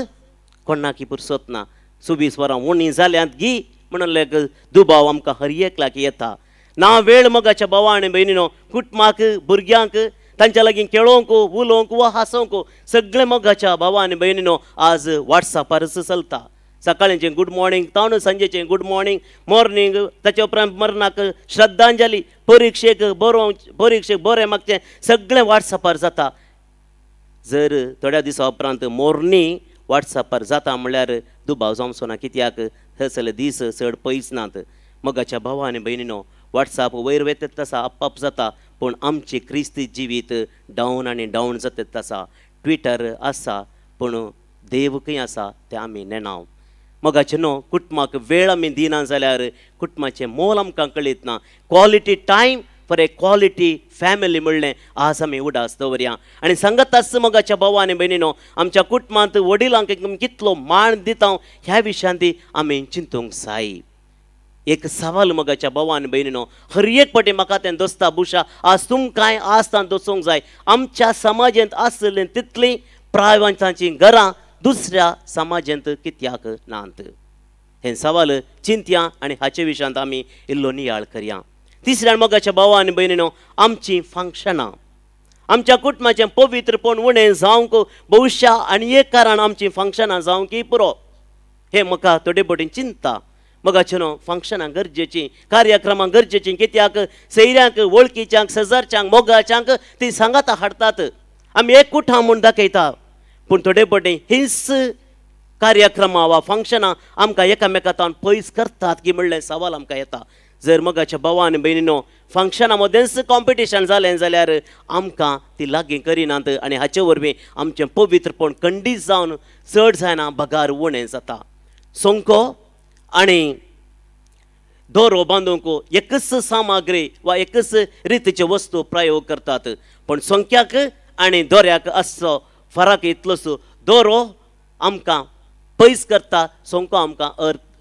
कोणाकी पुरसत ना. 24 वरां उणी जाल्यांत गी म्हणून एक दुबाव आमकां हर एकल्याक येता. ना वेळ मोगाच्या भावा आनी भयणीनो कुटुंबाक, भुरग्यांक, तांच्या लागीं खेळोवंक, उलोवंक वा हांसोवंक सगळें मोगाच्या भावा आनी भयणीनो आज वॉट्सॅपारच चलता. सकाळींचें गूड मॉर्निंग तावन सांजेचें गूड मॉर्निंग, मॉर्निंग, ताचे उपरांत मरणाक श्रद्धांजली, परिक्षेक बरोवंक, परिक्षेक बरें मागचें सगळें वॉट्सॅपार जाता. जर थोड्या दिसां उपरांत मोरणी वॉट्सॅपार जाता म्हणल्यार दुबाव जावचो ना, कित्याक थंयसरले दीस चड पयस नात. मोगाच्या भावा आनी भयणीनो वॉट्सॅप वयर वयतात तसा अप जाता, पूण आमची क्रिस्ती जिवीत डावन आनी डावन जातात तसा. ट्विटर आसा पूण देव खंय आसा तें आमी नेणाव. मोगाचें न्हू कुटुंबाक वेळ आमी दिना जाल्यार कुटुंबाचें मोल आमकां कळीत ना. Quality time for a quality family म्हणलें आज आमी उडास दवरया. आनी सांगत आसता मोगाच्या भावा आनी भयणीनो आमच्या कुटुंबांत वडिलांक कितलो मान दिता ह्या विशयांत आमी चिंतूंक जाय. एक सवाल मोगाच्या भावा आनी भयणीनो हर एक पटी म्हाका तें दोस्ता बुशा आज तुमकांय आज तां दोसूंक जाय. आमच्या समाजांत आसलें तितलीं प्रायवांची घरां दुसऱ्या समाजांत कित्याक नात हें सवाल चिंतया आनी हाचे विशयांत आमी इल्लो नियाळ करया. तिसऱ्या मोगाच्या भावा आनी भयणीनो आमचीं फंक्शनां आमच्या कुटुंबाचें पवित्रपण उणें जावंक भविश्या आनी एक कारण आमचीं फंक्शनां जावंक पुरो हें म्हाका थोडे पटी चिंता. मोगाचें न्हू फंक्शनां गरजेचीं, कार्यक्रमां गरजेचीं, कित्याक सैऱ्यांक, वळखीच्यांक, शेजारच्यांक, मोगाच्यांक ती सांगाता हाडटात, आमी एक कुठां म्हूण दाखयता. पूण थोडे पटी हीच कार्यक्रमां वा फंक्शनां आमकां एकामेकांत पयस करतात की म्हणलें सवाल आमकां येता. जर मोगाच्या भावा आनी भयणीनो फंक्शनां मदेंच कॉम्पिटिशन जालें जाल्यार आमकां ती लागीं करिनात आनी हाचे वरवीं आमचें पवित्रपण खंडीत जावन चड जायना बगार उणें जाता. सोंको आनी दोरो बांदूंक एकच सामग्री वा एकच रितीचे वस्तू प्रयोग करतात, पूण सोंक्याक आनी दोऱ्याक आसचो फरक इतलोच, दोरो आमकां पयस करता, सोंको आमकां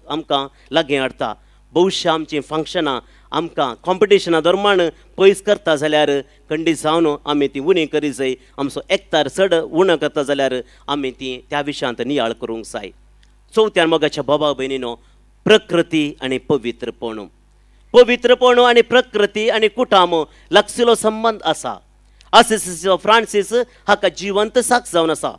आमकां लागीं हाडटा. भविश्य आमचीं फंक्शनां आमकां कॉम्पिटिशनां दरम्यान पयस करता जाल्यार खंडीत जावन आमी ती उणी करी जाय. आमचो एकतार चड उणो करता जाल्यार आमी ती त्या विशयांत नियाळ करूंक जाय. चवथ्यान मोगाच्या बाबा भयणीनो प्रकृती आनी पवित्रपण. पवित्रपण आनी प्रकृती आनी कुटाम लागशिल्लो संबंद आसा. आसिसीचो फ्रांसीस हाका जिवंत साक्ष जावन आसा.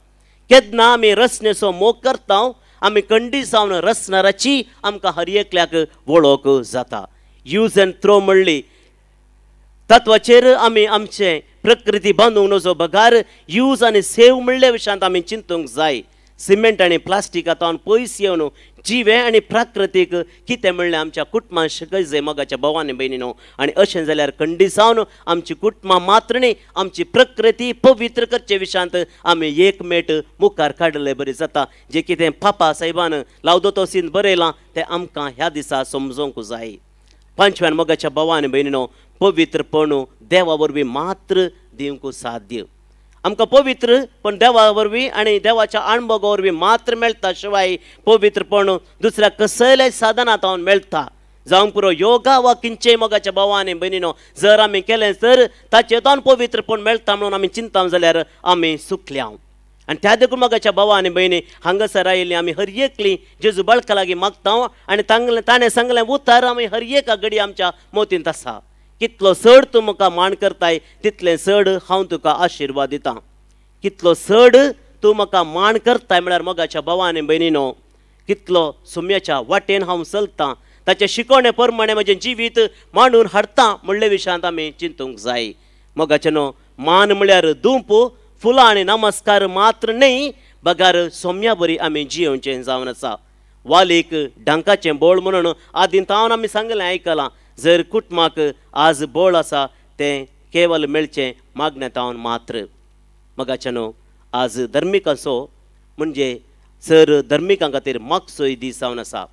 केन्ना आमी रचनेचो मोग करता आमी खंडीत जावन रचणाराची आमकां हर एकल्याक वळख जाता. यूज एंड थ्रो म्हणली तत्वाचेर आमी आमचें प्रकृती बांदूंक नजो बगार यूज आनी सेव म्हणल्या विशयांत आमी चिंतूंक जाय. सिमेंट आनी प्लास्टिका तावन पयस येवन जिवें आनी प्राकृतीक कितें म्हणलें आमच्या कुटुंबान शिकय जाय मोगाच्या भावा आनी भयणीनो. आनी अशें जाल्यार खंडीत जावन आमची कुटुंबां मात्र न्ही आमची प्रकृती पवित्र करचे विशयांत आमी एकमेट मुखार काडले बरी जाता. जें कितें पापा साहेबान लावदोतोसीन बरयलां तें आमकां ह्या दिसा समजूंक जाय. पांचव्यान मोगाच्या भावा आनी भयणीनो पवित्रपण देवा वरवीं मात्र दिवंक साध्य. आमकां पवित्र पण देवा वरवीं आनी देवाच्या अणभवा वरवीं मात्र मेळटा, शिवाय पवित्रपण दुसऱ्या कसल्याय साधनां तावन मेळटा. जावंक पुरो योगा वा किंचेय मोगाच्या भावा आनी भयणीनो जर आमी केलें तर ताचे तावन पवित्रपण मेळटा म्हणून आमी चिंता जाल्यार आमी सुकल्या. आनी त्या देखून मोगाच्या भावा आनी भयणी हांगासर आयिल्लीं आमी हर एकली जेजू बाळका लागीं मागता आनी ताणें सांगलें उतार आमी हर एका घडी आमच्या मोतींत आसा. कितलो चड तूं म्हाका मान करताय तितलें चड हांव तुका आशिर्वाद दितां. कितलो चड तूं म्हाका मान करताय म्हळ्यार मोगाच्या भावा आनी भयणीनो कितलो सुम्याच्या वाटेन हांव चलतां ताचे शिकवणे प्रमाणे म्हजें जिवीत मांडून हाडटा म्हणले विशयांत आमी चिंतूंक जाय. मोगाचें न्हू मान म्हळ्यार धूप फुलां आनी नमस्कार मात्र न्हय बगार सोम्या बरी आमी जियोवचें जावन आसा. वालीक डांकाचें बळ म्हणून आदीं तावन आमी सांगलें आयकलां, जर कुटुंबाक आज बळ आसा तें केवल मेळचें मागण्या तावन मात्र. मोगाचें न्हू आज धर्मिकांचो म्हणजे सर धर्मिकां खातीर मागचोय दीस जावन आसा.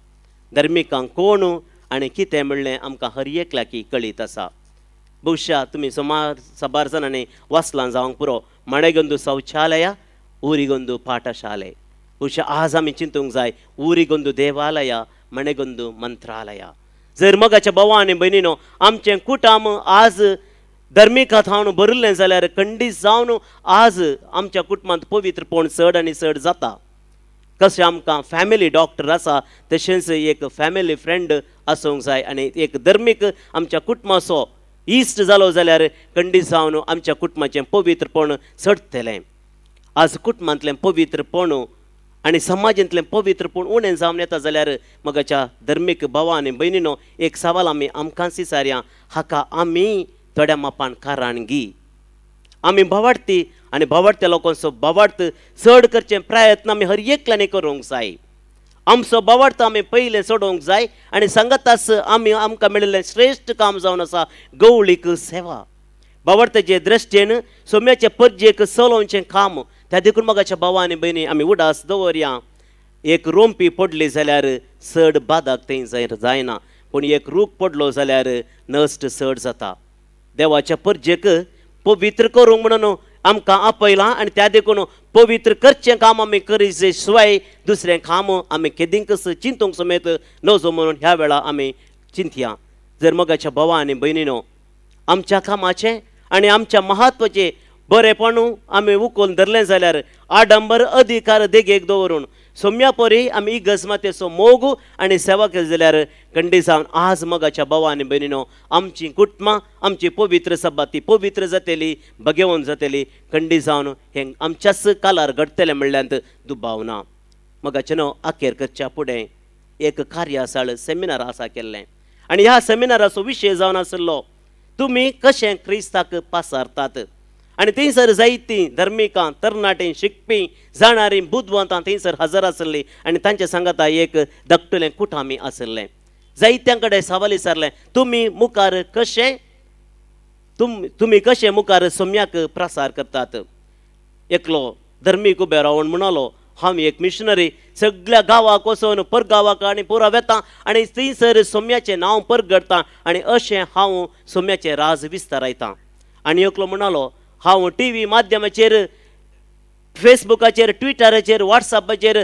धर्मिकांक कोण आनी कितें म्हणलें आमकां हर एकल्याकी कळीत आसा. बहुशा तुमी सुमार साबार जाणांनी वाचलां जावंक पुरो, मणेगंदू शौचालया उरिगंदू पाठशाले. बहुशा आज आमी चिंतूंक जाय उरिगंदू देवालया मणेगंदू मंत्रालया. जर मोगाच्या भावा आनी भयणीनो आमचें कुटुंब आज धर्मिका थावन भरिल्लें जाल्यार खंडीत जावन आज आमच्या कुटुंबांत पवित्रपण चड आनी चड जाता. कशें आमकां फॅमिली डॉक्टर आसा तशेंच एक फॅमिली फ्रेंड आसूंक जाय आनी एक धर्मीक आमच्या कुटुंबाचो इश्ट जालो जाल्यार खंडीत जावन आमच्या कुटुंबाचें पवित्रपण चडटलें. आज कुटुंबांतलें पवित्रपण आनी समाजांतलें पवित्रपण उणें जावन येता जाल्यार मोगाच्या धर्मीक भावा आनी भयणीनो एक सवाल आमी आमकांच विचारया, हाका आमी थोड्या मापान कारणगी. आमी भावार्थी आनी भावार्थ्या लोकांचो भावार्थ चड करचे प्रयत्न आमी हर एकल्यानी करूंक जाय. आमचो भावार्थ आमी पयलें चडोवंक जाय आनी सांगताच आमी आमकां मेळिल्लें श्रेश्ठ काम जावन आसा गवळीक सेवा. भावार्थाचे दृश्टीन सोम्याचे परजेक चलोवचें काम त्या देखून मोगाच्या भावा आनी भयणी आमी उडास दवरया. एक रोंपी पडली जाल्यार चड बादाक थंय जायना, पूण एक रूख पडलो जाल्यार नश्ट चड जाता. देवाच्या परजेक पवित्र करूंक म्हणून आमकां आपयलां आनी त्या देखून पवित्र करचें काम आमी करीचे शिवाय दुसरें काम आमी केदींकच चिंतूंक समेत नजो म्हणून ह्या वेळा आमी चिंतया. जर मोगाच्या भावा आनी भयणीनो आमच्या कामाचें आनी आमच्या म्हत्वाचें बरेपण आमी उखलून धरलें जाल्यार आडंबर अधिकार देगेक दवरून सोम्या परी आमी इगर्ज मातेचो मोग आनी सेवा केली जाल्यार खंडीत जावन आज मोगाच्या भावा आनी भयणीनो आमची कुटुंबां आमची पवित्र सभा ती पवित्र जातली, भगेवन जातली. खंडीत जावन हें आमच्याच कालार घडटलें म्हणल्यार दुबाव ना. मोगाचें न्हू अखेर करच्या फुडें एक कार्यासाळ सेमिनार आसा केल्लें आनी ह्या सेमिनाराचो विशय जावन आशिल्लो तुमी कशें क्रिस्ताक पासारतात. आनी थंयसर जायतीं धर्मिकां तरणाटीं शिकपी जाणारी बुदवंतां थंयसर हजर आसली आनी तांच्या सांगाता एक धाकटुलें कुटामी आशिल्लें. जायत्यां कडेन सवाल विचारलें तुमी मुखार कशें तुमी कशें मुखार सोम्याक प्रसार करतात. एकलो धर्मीक उबे रावन म्हणालो हांव एक मिशनरी, सगळ्या गांवाक वचून परगांवाक आनी पुरा वेता आनी थंयसर सोम्याचें नांव परगडटा आनी अशें हांव सोम्याचें राज विस्तारायता. आनी एकलो म्हणालो हांव टी व्ही माध्यमाचेर फेसबुकाचेर ट्विटराचेर वॉट्सॅपाचेर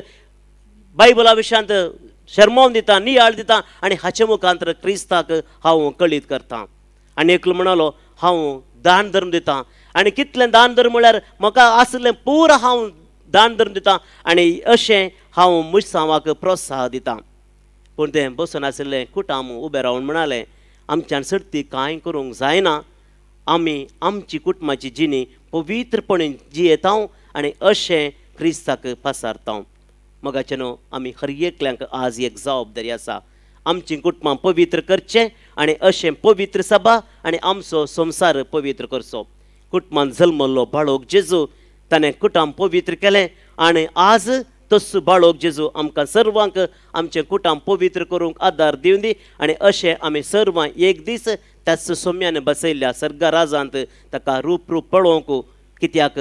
बायबला विशयांत शर्मावन दिता, नियाळ दिता आनी हाचे मुखांतर क्रिस्ताक हांव कळीत करता. आनी एकलो म्हणालो हांव दान धर्म दिता आनी कितलें दान धर्म म्हळ्यार म्हाका आशिल्लें पुरा हांव दान धर्म दिता आनी अशें हांव मुसांवाक प्रोत्साह दिता. पूण तें बसून आशिल्लें कुटाम उबें रावन म्हणालें आमच्यान सर्ती कांय करूंक जायना, आमी आमची कुटुंबाची जिणी पवित्रपणे जियेता आनी अशें क्रिस्ताक पासारता. मोगाचें न्हू आमी हर एकल्यांक आज एक जबाबदारी आसा आमची कुटुंबां पवित्र करचें आनी अशें पवित्र सभा आनी आमचो संवसार पवित्र करचो. कुटुंबान जल्मल्लो बाळोक जेजू ताणें कुटुंब पवित्र केलें आनी आज तस बाळोक जेजू आमकां सर्वांक आमचें कुटुंब पवित्र करूंक आदार दिवन दी आनी अशें आमी सर्वां एक दीस त्याच सोम्यान बसयल्ल्या सर्गा राजांत ताका रूप रूप पळोवंक, कित्याक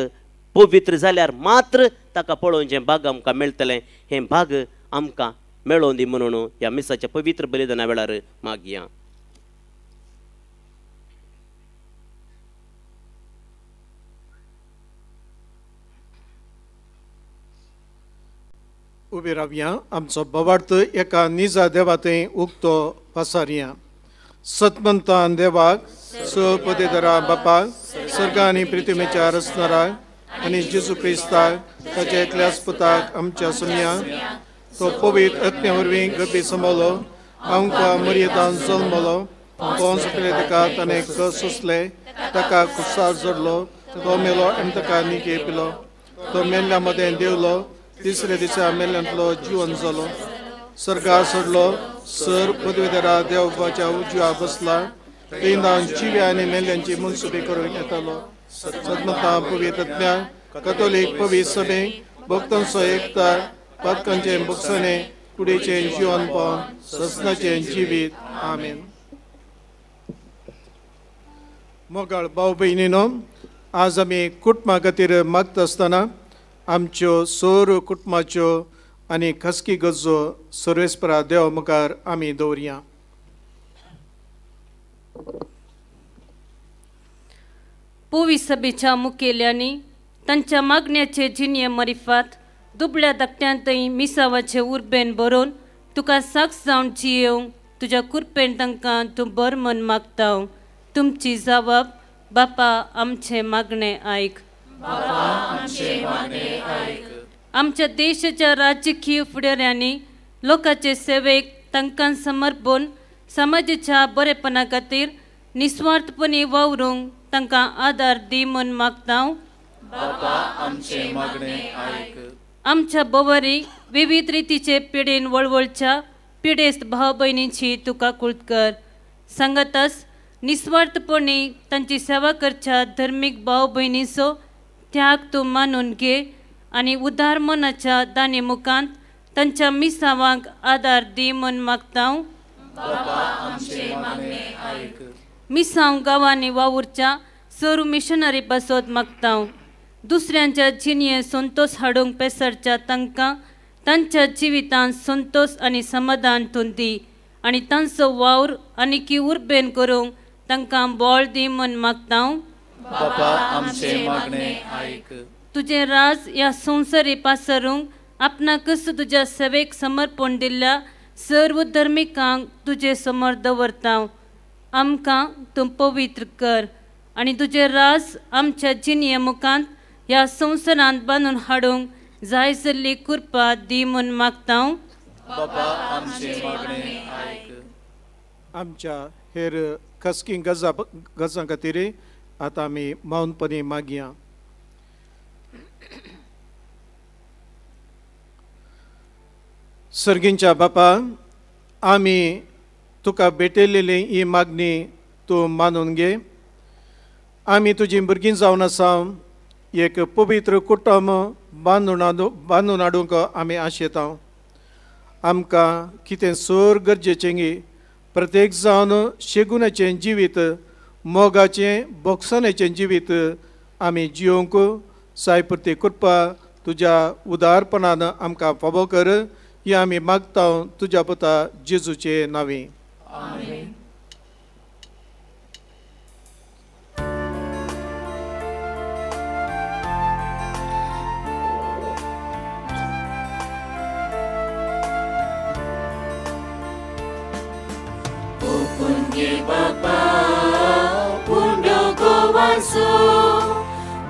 पवित्र जाल्यार मात्र ताका पळोवचें भाग आमकां मेळटलें. हें भाग आमकां मेळोवन दी म्हणून ह्या मिसाच्या पवित्र बलिदाना वेळार मागया. उबी रावया, आमचो भावार्थ एका निजा देवा थंय उक्तो पासारया. सतमंतान देवाक सपदेदरा बापाक सर्ग आनी पृथ्वीच्या रचणाराक आनी जेजू क्रिस्ताक ताच्या एकल्याच पुताक आमच्या सुमया तो पवित्र आत्म्या वरवीं गर्भी सांबाळ्ळो, आमकां मर्यादान जल्मलो, कोण सुकले ताका ताणें कस सोंसले, ताका कुसार जोडलो, तो मेलो आनी ताका निके पिलो, तो मेल्ल्या मदें देंवलो, तिसऱ्या दिसा मेल्ल्यांतलो जिवन जालो, सर्गार सोडलो सर पदवीधरा देवबाच्या उजव्या बसला थंय जिव्या आनी मेल्ल्यांची मनसुबी करूंक येतालो. सदमता पवित्रज्ञा कथोलीक पवित्र सभे भक्तांचो एकता पातकांचें भोगसणें कुडीचें जिवन पावन ससनाचें जिवीत. आमेन. मोगाळ भाव भयणीनो, आज आमी कुटुंबा खातीर मागता आसतना आमच्यो सोर कुटुंबाच्यो आनी खासगी गरजो सर्वेस्परा देवा मुखार आमी दवरया. पोवी सभेच्या मुखेल्यांनी तांच्या मागण्याचे जिणये मरिफात दुबळ्या धाकट्यांतय मिसावाचे उर्बेन बरोवन तुका साक्ष जावन जियेवंक तुज्या कुरपेन तांकां तूं बर मन मागता. तुमची जावप बापा आमचें मागणें आयक. आमच्या देशाच्या राजकीय फुडाऱ्यांनी लोकांचे सेवेक तांकां समर्पण समाजाच्या बरेपणा खातीर निस्वार्थपणी वावरूंक तांकां आदार दी म्हूण मागता. आमच्या बोवारी विविध रितीचे पिडेन वळवळच्या पिडेस्त भाव भयणींची तुका कुळत कर. सांगतास निस्वार्थपणी तांची सेवा करच्या धर्मीक भाव भयणीचो त्याग तूं मानून घे आनी उदार मनाच्या दानी मुखांत तांच्या मिसावांक आदार दी म्हूण मागता. मिसांव गांवांनी वावुरच्या सरू मिशनरी पासत मागता. दुसऱ्यांच्या जिणेंत संतोश हाडूंक पेसरच्या तांकां तांच्या जिवितांत संतोश आनी समाधान तूं दी आनी तांचो वावर आनीकी उर्बेन करूंक तांकां बळ दी म्हूण मागता. तुजें राज ह्या संवसारी पासरूंक आपणाकच तुज्या सेवेक समर्पण दिल्ल्या सर्व धर्मिकांक तुजे समोर दवरता. आमकां तूं पवित्र कर आनी तुजें राज आमच्या जिणये मुखांत ह्या संवसारांत बांदून हाडूंक जाय जाल्ली कृपा दी म्हूण मागता. आमच्या हेर खासगी गजां खातीर आतां आमी मौनपणी मागया. सर्गींच्या बापा, आमी तुका भेटयलेली ही मागणी तूं मानून घे. आमी तुजी भुरगीं जावन आसा एक पवित्र कुटुंब बांदून हाडूंक आमी आशेता. आमकां कितें सर गरजेचें गी प्रत्येक जावन शेगुणाचें जिवीत मोगाचें भोगसण्याचें जिवीत आमी जियोंक साय पुरती कृपा तुज्या उदारपणान आमकां फावो कर. ही आमी मागता तुज्या पुता जेजूचे नांवी. आमेन. बापा पुंडो गोवांचो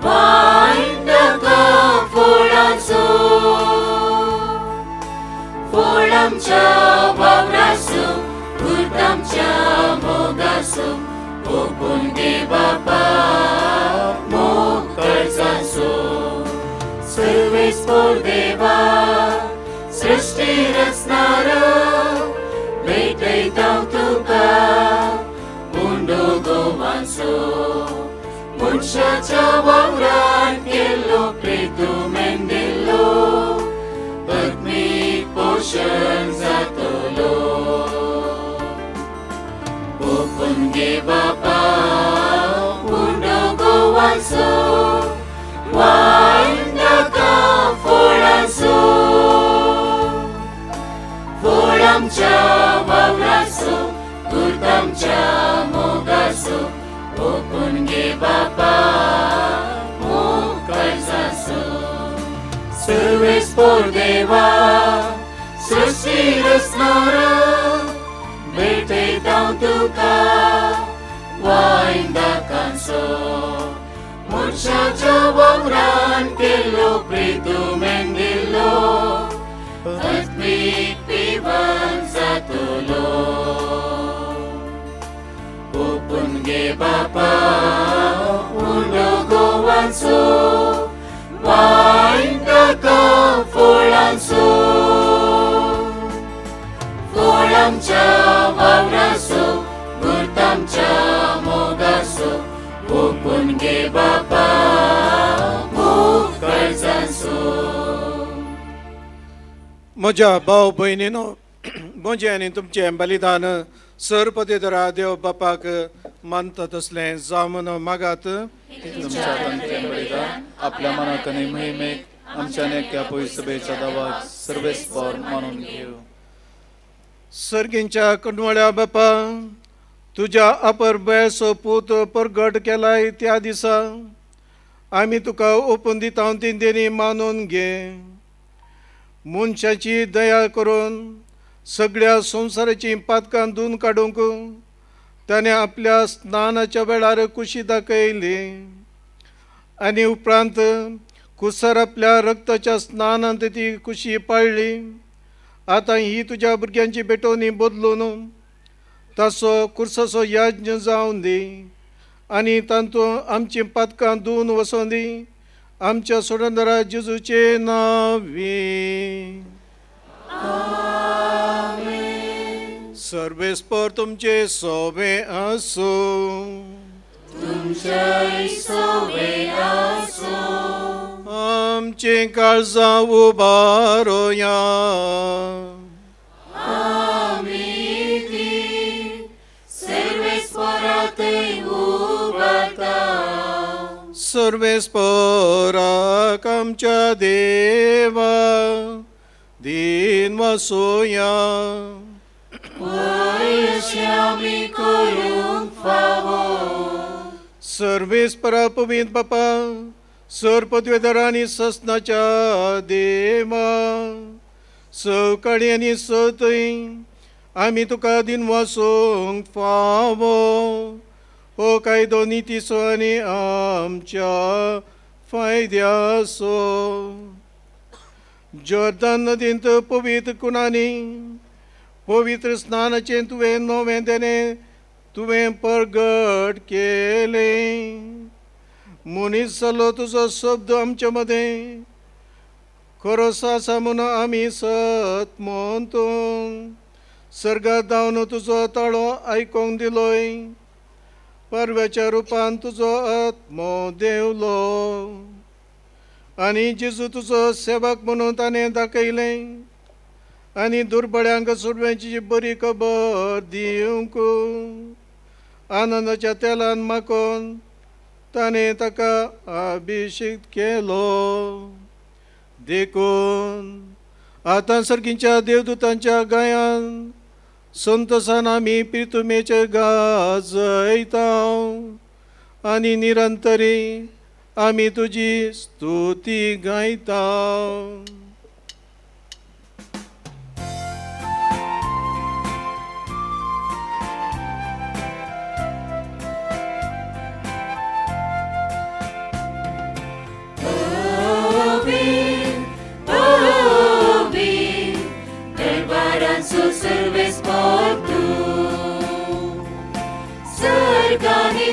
वायंदका फोळांचो फोळ आमच्या वावरासो गुर्तामच्या मोगासो ओपून गे बापा मोग कर्जाचो. सर्वेस्पोर देवा सृष्टी रचणार भेटयता तुका उंडो गोवांचो. मनशाच्या वावरान केल्लो प्रेतू मेंदिल्लो आत्मीक पोशण जातलो. ओपून गे बापा उंडो गोवांचो वायंदका फोळांचो फोळ आमच्या वावराचो गुर्तामच्या मोगाचो ओपून गे बापा मोग कर्जाचो. सर्वेस्पोर देवा सृष्टी रचणार भेटयता तुका वायंदकांचो. मनशाच्या वावरान केल्लो प्रेतू मेंदिल्लो आत्मीक पिवन जातलो. ओपून गे बापा उंडो गोवांचो वायंदका फोळांचो. तामच्या वावरासो गुरतामच्या मोगासो ओपून घे बापा मोग काळजांचो. म्हज्या भाव भयणीनो, म्हजें आनी तुमचें बलिदान सरपतेदरा देव बापाक मानता तसलें जावं म्हूण मागात. तुमच्या हातांतलें बलिदान आपल्या मनाक आनी महिमेक आमच्या नेक्या पयसभेच्या दावाक सर्वेस्पर मानून घेवं. सर्गींच्या कणवळ्या बापा, तुज्या अपर बेळसो पूत परगट केलाय त्या दिसा आमी तुका ओपून दिता ती देणी मानून घे. मनशाची दया करून सगळ्या संवसाराची पातकां धुवन काडूंक ताणें आपल्या स्नानाच्या वेळार कुशी दाखयली आनी उपरांत कुसर आपल्या रक्ताच्या स्नानांत ती कुशी पाळ्ळी. आतां ही तुज्या भुरग्यांची भेटवणी बदलून ताचो कुर्साचो यज्ञ जावन दी आनी तातूंत आमचीं पातकां धुवन वसोन दी. आमच्या सोडंदरा जेजूचे नांवी. सर्वेस्पर तुमचे सोबे आसूं. तुमच्याय सोबे आसूं. आमचीं काळजां उबारोया. आमी ती सर्वेस्परा थंय उबारता. सर्वेस्पराक आमच्या देवा दीन वसोया. अशें आमी करूंक फावो. सर्वेस्परा पवित्र बापा, सर पदवेदार आनी ससनाच्या देवा, सकाळी आनी सतय आमी तुका दीन वसूंक फावो. हो कायदो नितीचो आनी आमच्या फायद्याचो. जॉर्दान नदींत पवित्र कुणांनी पवित्र स्नानाचें तुवें नवें देणें तुवें परगट केलें. मनीस जालो तुजो शब्द आमच्या मदें खरो आसा म्हूण आमी सत म्हणतो. सर्गात धांवन तुजो ताळो आयकोंक दिलोय. परव्याच्या रुपान तुजो आत्मो देवलो आनी जेजू तुजो सेवक म्हणून ताणें दाखयलें आनी दुर्बळ्यांक सोडव्यांची बरी खबर दिवंक आनंदाच्या तेलान माकोन ताणें ताका अभिषेक केलो. देखून आतां सर्गींच्या देवदूतांच्या गायान संतोसान आमी प्रितुमेचे गाजयता आनी निरंतरी आमी तुजी स्तुती गायता.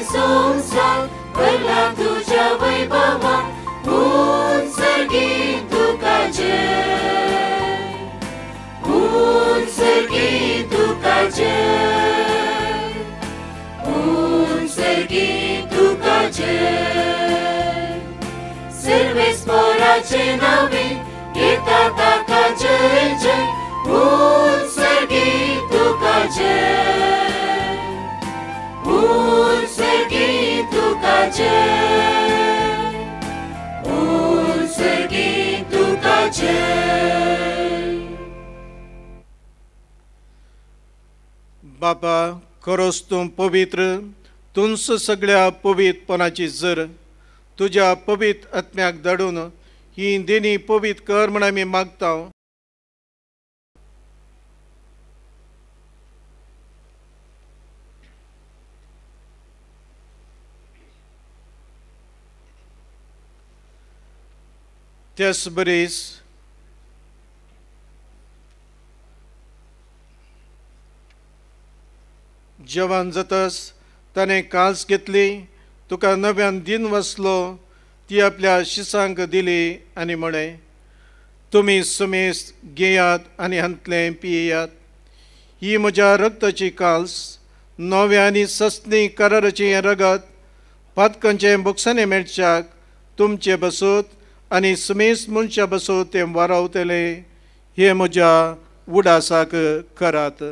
संसार भरला तुझ्या वैभवान हून सर्गी तुका जय, हून सर्गी तुका जय, हून सर्गी तुका जय. सर्वेस्पराचे नावे घेता ताका जय जय, हून सर्गी तुका जय, हून सर्गी तुका जय, हून सर्गी तुका जय. बापा, खरोच तूं पवित्र, तूंच सगळ्या पवित्रपणाची जर. तुज्या पवित्र आत्म्याक धाडून ही देणी पवित्र कर म्हण आमी मागता. त्याच बरीच जवान जातस ताणें कास घेतली, तुका नव्यान दिन वसलो, ती आपल्या शिसांक दिली आनी म्हळें, तुमी सुमेस्त घेयात आनी हांतलें पियेयात. ही म्हज्या रक्ताची काल्स, नव्या आनी सस्नी कराराचें हें रगत पातकांचें बोगसाणें मेळच्याक तुमचे बसत आनी समेस्त मनशां बसत तें वारावतलें. हें म्हज्या उडासाक करात.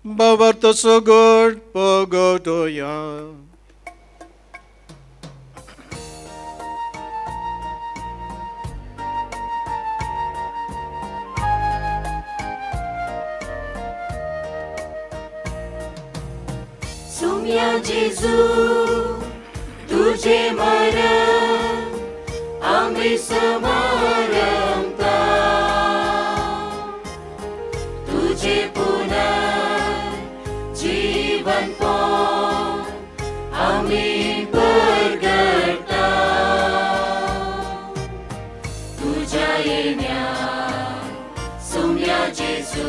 बाबार्थ सगट पगटोया. सुम्या जेजू तुझे मरण आम्ही समारंभता, तुझे पुनर्जीवन आम्ही परगटा, तुझ्या येण्या सुम्या जेजू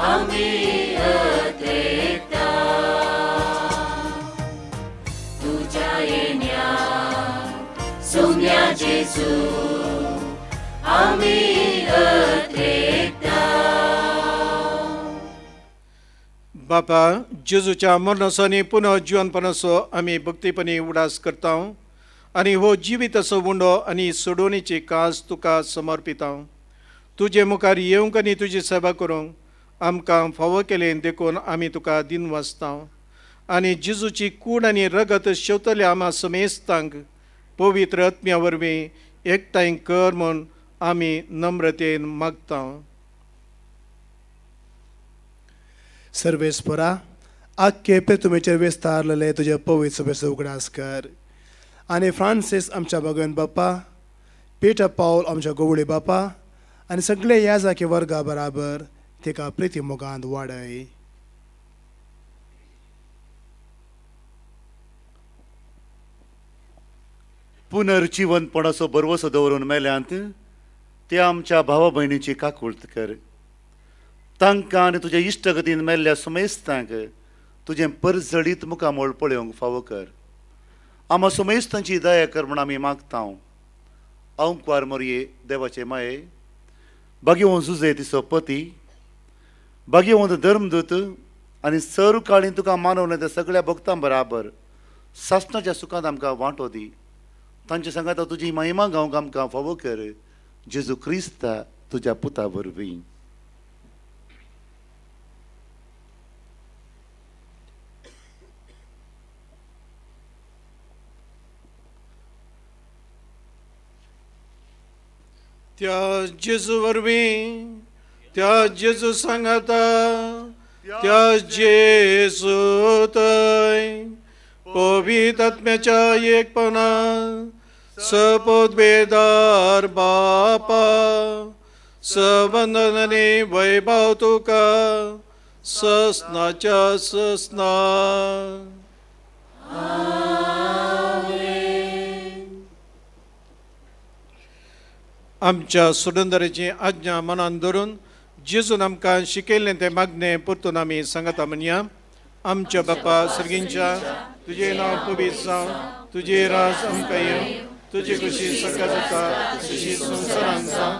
आम्ही अत्रेकता, तुझ्या येण्या सुम्या जेजू आम्ही अत्रेकता. बापा, जेजूच्या मरणाचो आनी पुनर्जिवनपणाचो आमी भक्तीपणी उडास करता आनी हो जिविताचो उंडो आनी सोडोवणेची कास तुका समर्पिता. तुजे मुखार येवंक आनी तुजी सेवा करूंक आमकां फावो केलें देखून आमी तुका दिनवासता आनी जेजूची कूड आनी रगत शेवतल्या आमा समेस्तांक पवित्र आत्म्या वरवीं एकठांय कर म्हूण आमी नम्रतेन मागता. सर्वेस्परा, आख्खे पेतुमेचेर विस्तारलेले तुजे पवित्र सभेचो उगडास कर आनी फ्रांसीस आमच्या भगवन बाप्पा, पीटर पावल आमच्या गोवळी बाप्पा आनी सगळे ह्या जाकी वर्गा बराबर तिका प्रिती मोगांत वाडय. पुनर्जिवनपणाचो भरवसो दवरून मेल्यांत ते आमच्या भावा भयणीची काकूळत कर. तांकां आनी तुज्या इश्टगतीन मेल्ल्या सुमेस्तांक तुजें परजळीत मुखामोळ पळोवंक फावो कर. आमा सुमेस्तांची दया कर म्हूण आमी मागता. अंकवार मोरये देवाचे माये, भाग्यवंत जुजे तिचो पती, भाग्यवंत धर्मदूत आनी सर काळीन तुका मानवलें त्या सगळ्या भक्तां बराबर सासणाच्या सुखांत आमकां वांटो दी. तांच्या सांगाता तुजी महिमा गावंक आमकां फावो कर. जेजू क्रिस्ता तुज्या पुता वरवीं. त्या जेजू वरवीं, त्या जेजू सांगाता, त्या जेजू थंय पवित्र आत्म्याच्या एकपणा सपोदबेदार बापा, सवंदनाने वैभव तुका ससनाच्या ससना. आमच्या सुरंदराची आज्ञा मनान धरून जेजून आमकां शिकयल्लें तें मागणें परतून आमी सांगता म्हणया. आमच्या बापा सर्गींच्या, तुजें नांव पवित्र जावं, तुजें राज आमकां येवं, तुजी खुशी सकाळ जाता तशी संवसारांत जावं.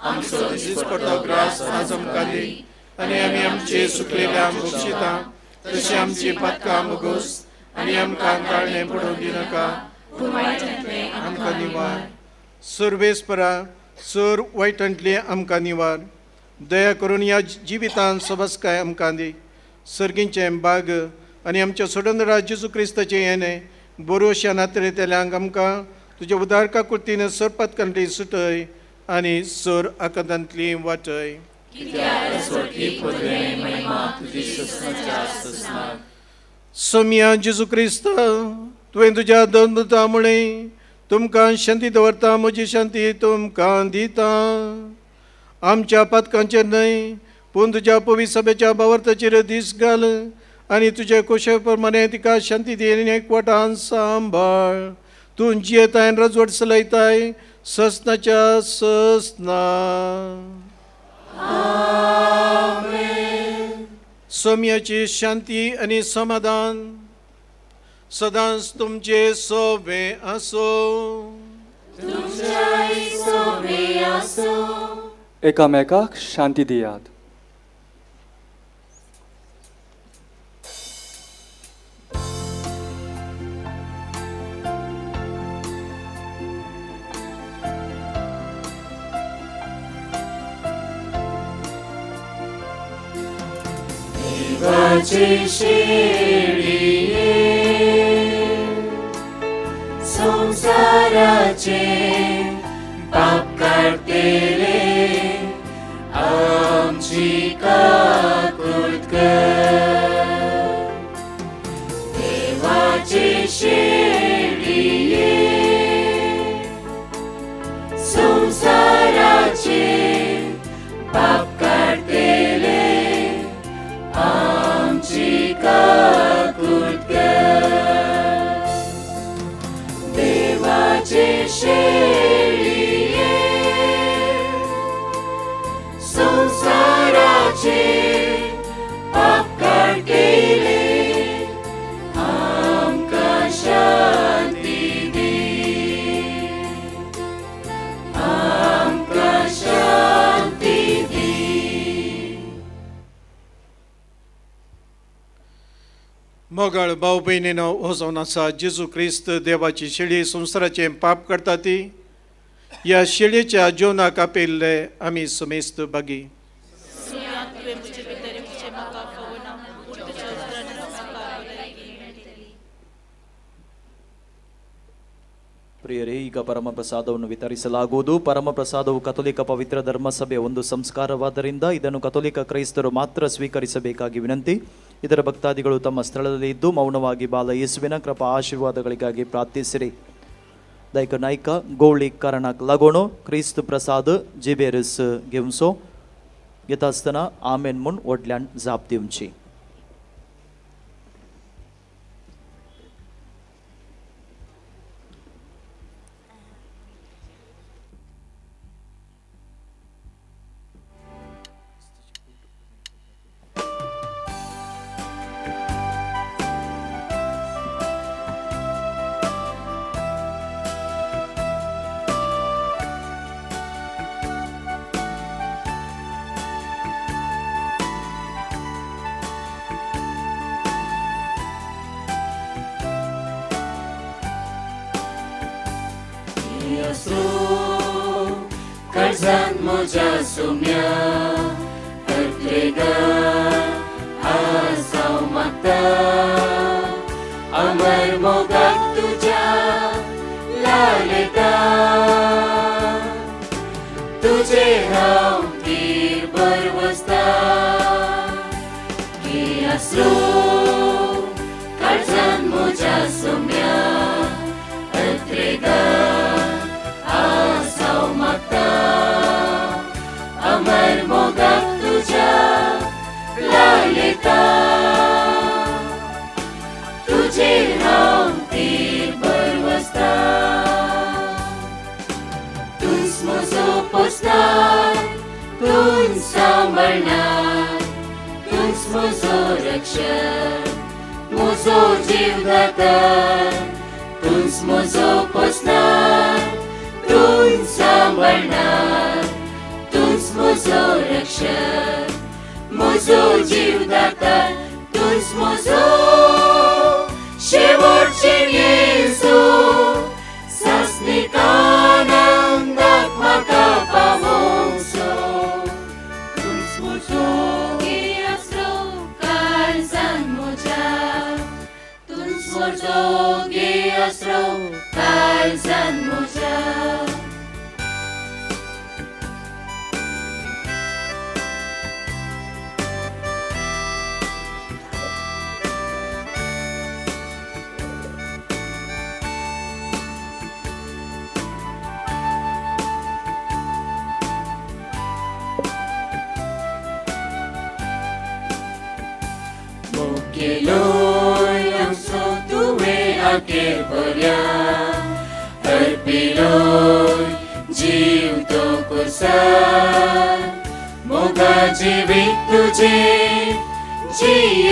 आमचो दिसपडटो ग्रास आज आमकां दी आनी आमी आमचे सुकलेल्या बक्षिता तशी आमची पातकां मुगोस आनी आमकां ताळणें पडोवंक दिनाका, आमकां निवार. सर्वेस्परा, सर वायटांतली आमकां निवार. दया करून ह्या जिवितांत सबसकाय आमकां दी. सर्गींचें बाग आनी आमच्या सोडंदरा जेजू क्रिस्ताचें येणें बरोवश्या नात्रेतल्यांक आमकां तुज्या उदारका कृतीन सरपातकांतली सुटय आनी सर आकांतांतली वाटय. सोम्या जेजू क्रिस्त, तुवें तुज्या दंदुता म्हळें, तुमकां शांती दवरता, म्हजी शांती तुमकां दिता. आमच्या पातकांचेर न्हय पूण तुज्या पवित्र सभेच्या भावार्थाचेर दीस घाल आनी तुज्या कोशे प्रमाणे तिका शांती दी आनी एकवटान सांबाळ. तूं जियेताय रजवट चलयताय ससनाच्या ससना. आमेन. सोम्याची शांती आनी समाधान सदांच तुमचे सोबे आसो. एकामेकाक शांती दियात. देवाचे शेळये संसाराचे पाप काडटले आमची काकूट कर. देवाचे शेळये संसाराचे पाप काडटले आमची काकूट कर. देवाचे शेळये संसाराचे पाप काडटले आमकां शांती दी, आमकां शांती दी. मोगाळ भाव भयणीनो, हो जावन आसा जेजू क्रिस्त देवाची शेळी संवसाराचें पाप करता ती ह्या शेळयेच्या जेवणाक आपयल्ले आमी समेस्त भागी. ಪ್ರಿಯರೇ, ಈಗ ಪರಮಪ್ರಸಾದವನ್ನು ವಿತರಿಸಲಾಗುವುದು. ಪರಮಪ್ರಸಾದವು ಕಥೋಲಿಕ ಪವಿತ್ರ ಧರ್ಮಸಭೆಯ ಒಂದು ಸಂಸ್ಕಾರವಾದ್ದರಿಂದ ಇದನ್ನು ಕಥೋಲಿಕ ಕ್ರೈಸ್ತರು ಮಾತ್ರ ಸ್ವೀಕರಿಸಬೇಕಾಗಿ ವಿನಂತಿ. ಇದರ ಭಕ್ತಾದಿಗಳು ತಮ್ಮ ಸ್ಥಳದಲ್ಲಿ ಇದ್ದು ಮೌನವಾಗಿ ಬಾಲ ಯೇಸುವಿನ ಕೃಪಾ ಆಶೀರ್ವಾದಗಳಿಗಾಗಿ ಪ್ರಾರ್ಥಿಸಿರಿ. ದೈಕ ನಾಯ್ಕ ಗೋಳಿ ಕರಣಕ್ ಲಗೋಣೋ ಕ್ರಿಸ್ತ ಪ್ರಸಾದ ಜಿಬೇರಸ್ ಗೆಮ್ಸೋ घेता आमेन म्हूण व्हडल्यान जाप दिवची. Karzan moja sumya Tertrega asau mata Amar mogak tuja laleta Tuje hau tir berwasta Ki asru Karzan moja sumya Tertrega asau mata Amar mogak tuja laleta Tuje हांव तीर बरवसता तूंच म्हजो पोसणार तूंच सांबाळणार तूंच म्हजो रक्षक म्हजो जीवदाता तूंच म्हजो पोसणार तूंच सांबाळणार तूंच म्हजो रक्षक म्हजो जीवदाता तूंच म्हजो शेवटचे येसू सासणीक आनंदाक म्हाका पावोवचो तूंच म्हजो आसरो काळजान म्हज्या तूंच म्हजो आसरो काळजान म्हज्या. Aker borya Arpiloy जीव तो कुसार मोगा जीवित तुझे जीव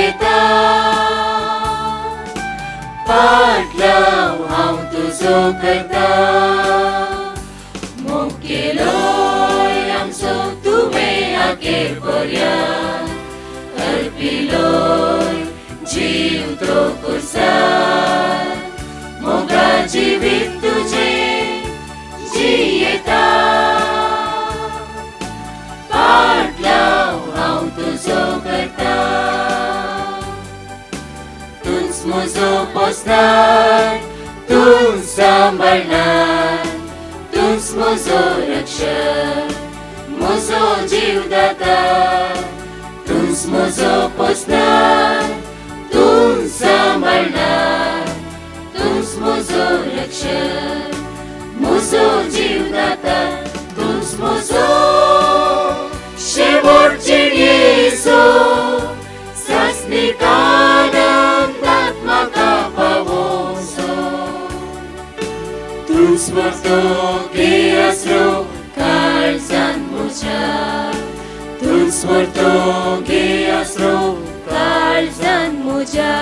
जियेता पाटलाव हांव तुजो करता मोग केलोय आमचो तुवें आखेर पर्यंत अर्पिलोय जीव तो कुर्सार मोगा जिवीत तुजें जियेता पाटलाव हांव तुजो करता तूंच म्हजो पोसणार तूंच सांबाळणार तूंच म्हजो रक्षक म्हजो जीवदाता तूंच म्हजो पोसणार तूंच सांबाळणार तूंच म्हजो रक्षक म्हजो जीवदाता तूंच म्हजो शेवट जिणेचो सासणीक म्हाका पावोसो तूंच व्हरतो घे आसरो काळजान म्हज्या तूंच व्हरतो घे आसरो काळजान म्हज्या.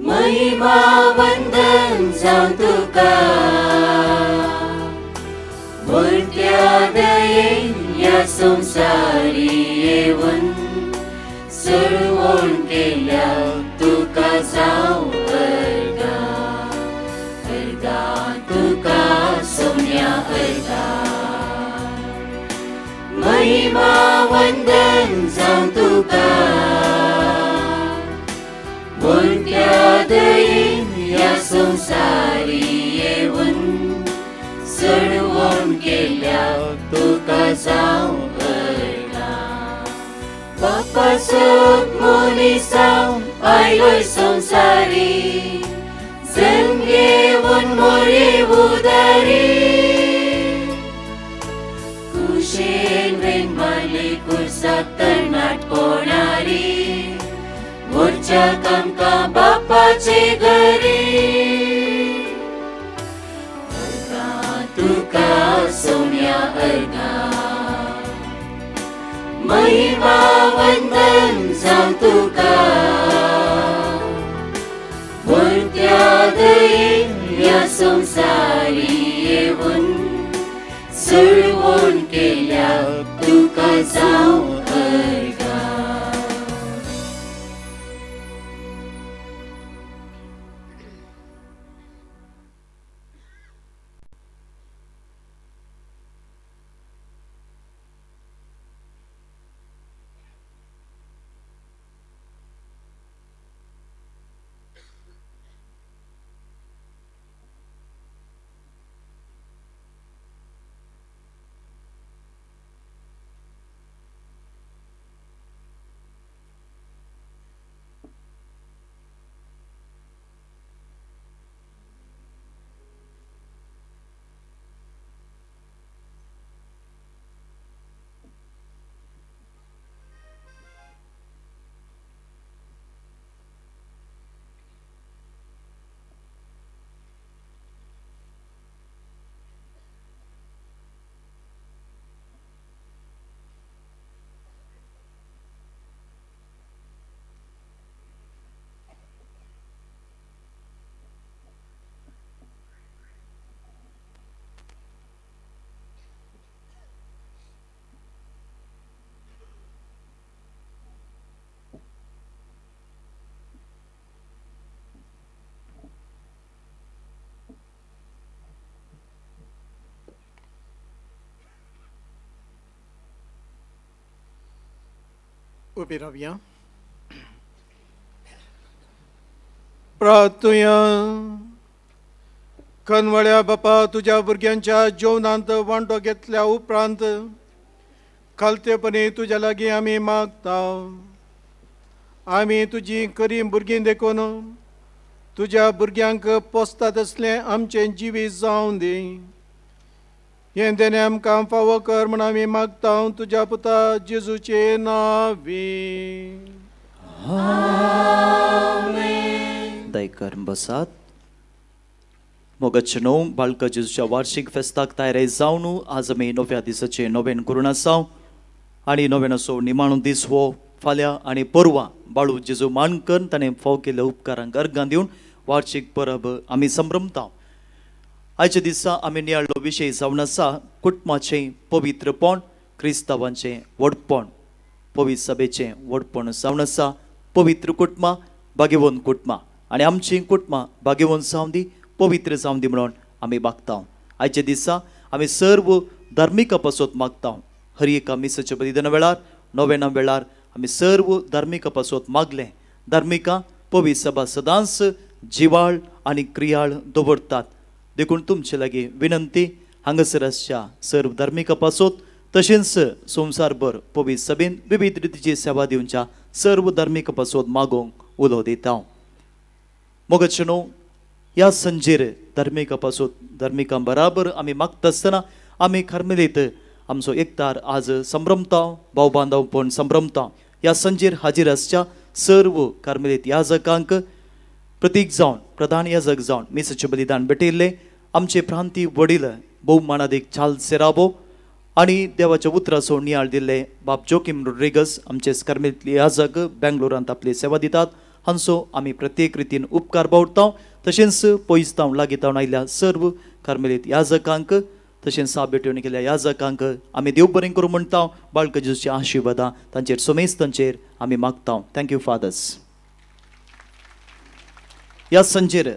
महिमा वंदन जावं तुका व्हडल्या दयेन ह्या संवसारी येवन सळवण केल्या तुका जावं अर्गां अर्गां तुका सोम्या अर्गां महिमा वंदन जावं तुका व्हडल्या दयेन ह्या संवसारी येवन सळवण केल्या तुका जावं अर्गां बापा सग मनीसांव आयलोय संवसारी जल्म घेवन मोरे उदारी कुशेन वेंग मारली कुर्साक तरणाटपणारी मोरच्याक आमकां बापाचे घरी अर्गां तुका सोम्या अर्गां महिमा वंदन जावं तुका व्हडल्या दयेन ह्या संवसारी येवन सळवण केल्या तुका जावं अर्गां. उबी रावया. प्रार्थुया. कनवळ्या बापा, तुज्या भुरग्यांच्या जेवणांत वांटो घेतल्या उपरांत खालतेपणी तुज्या लागीं आमी मागता. आमी तुजी करी भुरगीं देखून तुज्या भुरग्यांक पोसता तसलें आमचें जिवीत जावं दी. हें देणें आमकां फावो कर म्हूण आमी मागता तुज्या पुता जेजूचे नांवी. दयकर बसात. मोगाचे णव बाळका जेजूच्या वार्षिक फेस्ताक तयारी जावन आज आमी नव्या दिसाचे नोवेन करून आसा आनी नोवेनाचो निमाणो दीस हो फाल्यां आनी परवां बाळू जेजू मान करून ताणें फाव केल्ल्या उपकारांक अर्गां दिवन वार्षिक परब आमी संभ्रमता. आयच्या दिसा आमी नियाळ्ळो विशय जावन आसा कुटुंबाचें पवित्रपण, क्रिस्तांवांचें व्हडपण, पवित्र सभेचें व्हडपण जावन आसा पवित्र कुटुंबां, भाग्यवंत कुटुंबां आनी आमचीं कुटुंबां भाग्यवंत जावं दी, पवित्र जावं दी म्हणून आमी मागता. आयच्या दिसा आमी सर्व धार्मिका पासत मागता. हर एका मिसाच्या बलिदाना वेळार, नोवेना वेळार आमी सर्व धार्मिका पासत मागलें. धार्मिका पवित्र सभा सदांच जिवाळ आनी क्रियाळ दवरतात. देखून तुमचे लागीं विनंती, हांगासर आसच्या सर्व धार्मिका पासत तशेंच संवसारभर पवित्र सभेन विविध रितीची सेवा दिवच्या सर्व धार्मिका पासत मागोवंक उलो दिता. मोगाचे न्हू, ह्या संजेर धार्मिका पासत धार्मिकां बराबर आमी मागता आसतना आमी कार्मेलीत आमचो एकतार आज संभ्रमता, भाव बांधवपण संभ्रमता. ह्या संजेर हाजीर आसच्या सर्व कार्मेलीत याजकांक प्रतीक जावन, प्रधान याजक जावन मिसाचें बलिदान भेटयल्लें आमचे प्रांती वडील भोवमानादीक चार्ल्स सेराबो आनी देवाच्या उतराचो नियाळ दिल्ले बाब जोकीम रोड्रिगस आमचे कार्मेलीतले याजक बेंगलोरांत आपली सेवा दितात. हांचो आमी प्रत्येक रितीन उपकार बावडता. तशेंच पयस तावन लागीं तावन आयिल्ल्या सर्व कार्मेलीत याजकांक तशेंच साब भेटवण केल्ल्या याजकांक आमी देव बरें करूं म्हणटा. बाळका जेजूची आशिर्वादां तांचेर समेस्त तांचेर आमी मागता. Thank you fathers. ह्या संजेर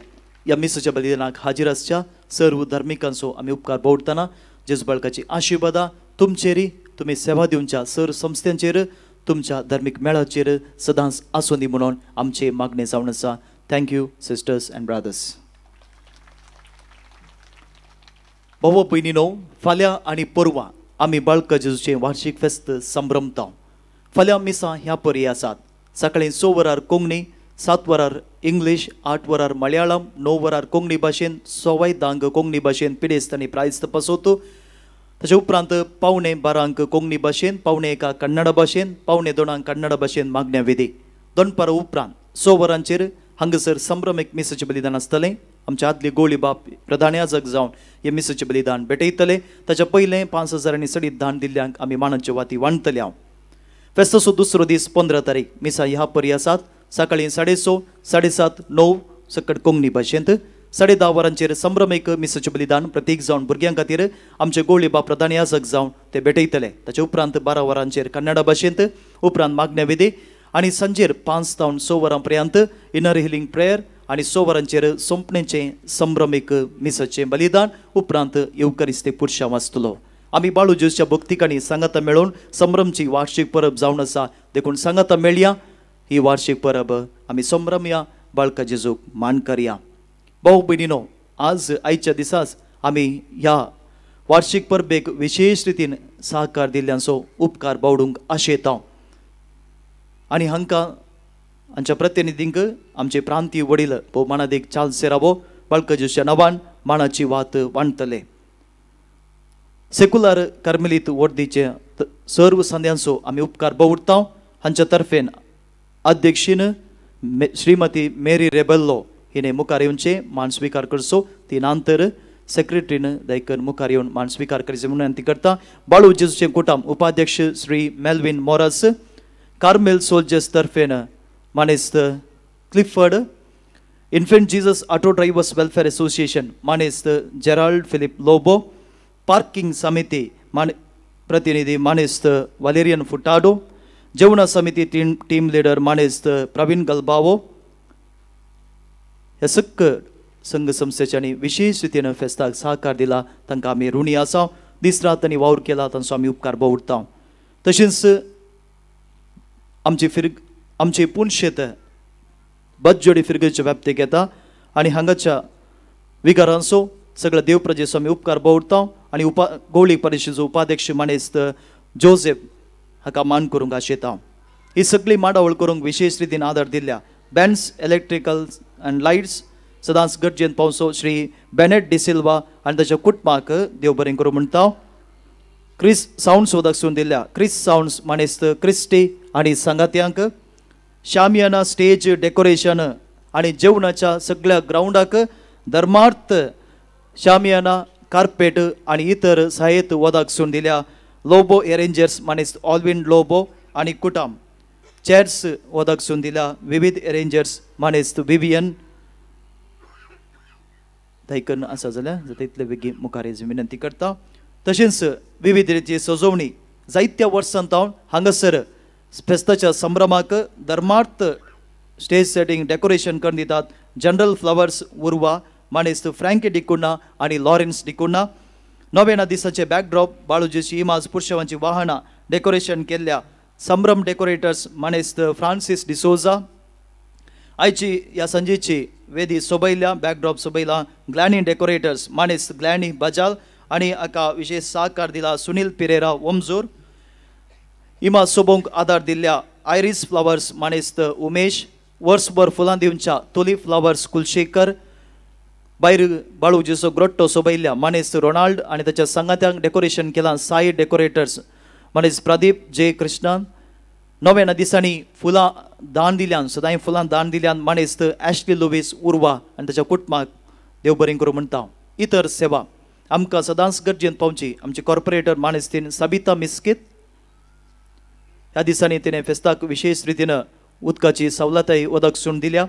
ह्या मिसाच्या बलिदानाक हाजीर आसच्या सर्व धार्मिकांचो आमी उपकार बावडटना जेजू बाळकाची आशिर्वादां तुमचेर, तुमी सेवा दिवच्या सर्व संस्थांचेर, तुमच्या धार्मीक मेळाचेर सदांच आसूं दी म्हणून आमचें मागणें जावन आसा. Thank you sisters and brothers. भाव भयणीनो, फाल्यां आनी परवां आमी बाळका जेजूचें वार्षिक फेस्त संभ्रमता. फाल्यां मिसां ह्या परी आसात. सकाळीं 6 वरार कोंकणी, 7 वरार इंग्लीश, 8 वरार मलयाळम, 9 वरार कोंकणी भाशेन, 10:15 कोंकणी भाशेन पिडेस्त आनी प्रायस्त पासोत. ताचे उपरांत 11:45 कोंकणी भाशेन, 12:45 कन्नड भाशेन, 1:45 कन्नड भाशेन मागण्या विधी. दनपारा उपरांत 6 वरांचेर हांगासर संभ्रमीक मिसाचें बलिदान आसतलें. आमचे आदले गोळी बाप प्रधान याजक जावन हे मिसाचें बलिदान भेटयतले. ताच्या पयलें 5,000 आनी सडीत दान दिल्ल्यांक आमी मानाच्यो वाती वांटतले. हांव फेस्ताचो दुसरो दीस 15 तारीख मिसा ह्या परी आसात. सकाळीं 6:30, 7:30, 9 सकट कोंकणी भाशेंत, 10:30 वरांचेर संभ्रमीक मिसाचें बलिदान प्रतीक जावन भुरग्यां खातीर आमचे गोळी बाप प्रधान याजक जावन ते भेटयतले. ताचे उपरांत 12 वरांचेर कन्नडा भाशेंत, उपरांत मागण्या विधी आनी सांजेर 5 तावन 6 वरां पर्यंत इनर हिलिंग प्रेयर आनी 6 वरांचेर सोंपणेचें संभ्रमीक मिसाचें बलिदान, उपरांत येवकारिस्तीक पुरशांव आसतलो. आमी बाळू जेजूच्या भक्तिकांनी सांगाता मेळोवन संभ्रमची वार्षिक परब जावन आसा. देखून सांगाता मेळया ही वार्षिक परब आमी संभ्रमया, बाळका जेजूक मान करया. भाव भयणीनो, आज आयच्या दिसाच आमी ह्या वार्षिक परबेक विशेष रितीन सहकार दिल्ल्यांचो उपकार बावडूंक आशेता आनी हांकां आमच्या प्रतिनिधींक आमचे प्रांतीय वडील भोवमानादीक चार्ल्स सेराबो बाळका जेजूच्या नांवान मानाची वात वांटतले. सेक्युलर कार्मेलीत वर्दीचे सर्व संद्यांचो आमी उपकार बावडता. हांच्या तर्फेन अध्यक्षीन श्रीमती मेरी रेबेल्लो हिणे मुखार येवचें मान स्विकार करचो. ती नंतर सेक्रेटरीन दयकन मुखार येवन मान स्विकार करचें म्हणून विनंती करता. बाळू जेजूचें कुटुंब उपाध्यक्ष श्री मेल्विन मोरास, कार्मेल सोल्जर्स तर्फेन मानेस्त Clifford, Infant Jesus auto drivers welfare association मानेस्त Gerald Philip Lobo, parking समिती प्रतिनिधी मानेस्त वालेरियन फुटाडो, जेवणा समिती टीम लिडर मानेस्त प्रवीण गलबावो. ह्या सक्क संघ संस्थेच्यांनी विशेष रितीन फेस्ताक सहकार दिला तांकां आमी ऋणी आसा. दीस रात तांणी वावर केला तांचो आमी उपकार बावडता. तशेंच आमची पुनशेत बज्जोडी फिरगेच्या व्याप्तीक येता आनी हांगाच्या विगारांचो सगळ्या देवप्रजेचो आमी उपकार बोवडता आनी गोवळी परिशदेचो उपाध्यक्ष मानेस्त जोसेफ हाका मान करूंक आशेता. ही सगळी मांडावळ करूंक विशेष रितीन आदार दिल्ल्या बँड्स इलेक्ट्रिकल आनी लायट्स सदांच गरजेन पावसो श्री बेनेट डिसिल्वा आनी ताच्या कुटुंबाक देव बरें करूं म्हणटा. क्रिस सावंड्स वदकसून दिल्ल्या क्रिस सावंड्स मानेस्त क्रिस्टी आनी सांगात्यांक, शामियाना स्टेज डेकोरेशन आनी जेवणाच्या सगळ्या ग्रावंडाक धर्मार्थ शामियाना कार्पेट आनी इतर साहित्य वदाकसून दिल्या लोबो एरेंजर्स मानेस्त ऑल्विन लोबो आनी कुटाम, चेअर्स वदाकसून दिल्या विविध एरेंजर्स मानेस्त विवियन थंयकन आसा जाल्यार जाता इतले बेगीन मुखार विनंती करता. तशेंच विविध रितीची सजोवणी जायत्या वर्सां तावन हांगासर फेस्ताच्या संभ्रमाक धर्मार्थ स्टेज सेटिंग डेकोरेशन करून दितात जनरल फ्लावर्स उर्वा मानेस्त फ्रँकी डिकुन्हा आनी लॉरेन्स डिकुन्हा. नोवेना दिसाचे बॅकड्रॉप बाळूजीची इमाज पुरशेवांची वाहनां डेकोरेशन केल्ल्या संभ्रम डेकोरेटर्स मानेस्त फ्रांसीस डिसोजा. आयची ह्या सांजेची वेदी सोबयल्या बॅकड्रॉप सोबयला ग्लॅनी डेकोरेटर्स मानेस्त ग्लॅनी बजाल आनी हाका विशेष सहकार दिला सुनील पिरेरा ओमजूर. इमाज सोबोवंक आदार दिल्ल्या आयरीस फ्लावर्स मानेस्त उमेश, वर्सभर फुलां दिवच्या तुली फ्लावर्स कुलशेखर, भायर बाळूजीचो ग्रोट्टो सोबयल्ल्या मानेस्त रोनाल्ड आनी ताच्या सांगात्यांक डेकोरेशन केलां साई डेकोरेटर्स मानेस्त प्रदीप जे कृष्णन. नोवेना दिसांनी फुलां दान दिल्यान सदांय फुलां दान दिल्यान मानेस्त एशली लुवीस उर्वा आनी ताच्या कुटुंबाक देव बरें करूं म्हणटा. इतर सेवा आमकां सदांच गरजेन पावची आमची कॉर्पोरेटर मानेस्तीन सबिता मिस्कीत ह्या दिसांनी तिणें फेस्ताक विशेष रितीन उदकाची सवलताय वदक सून दिल्या.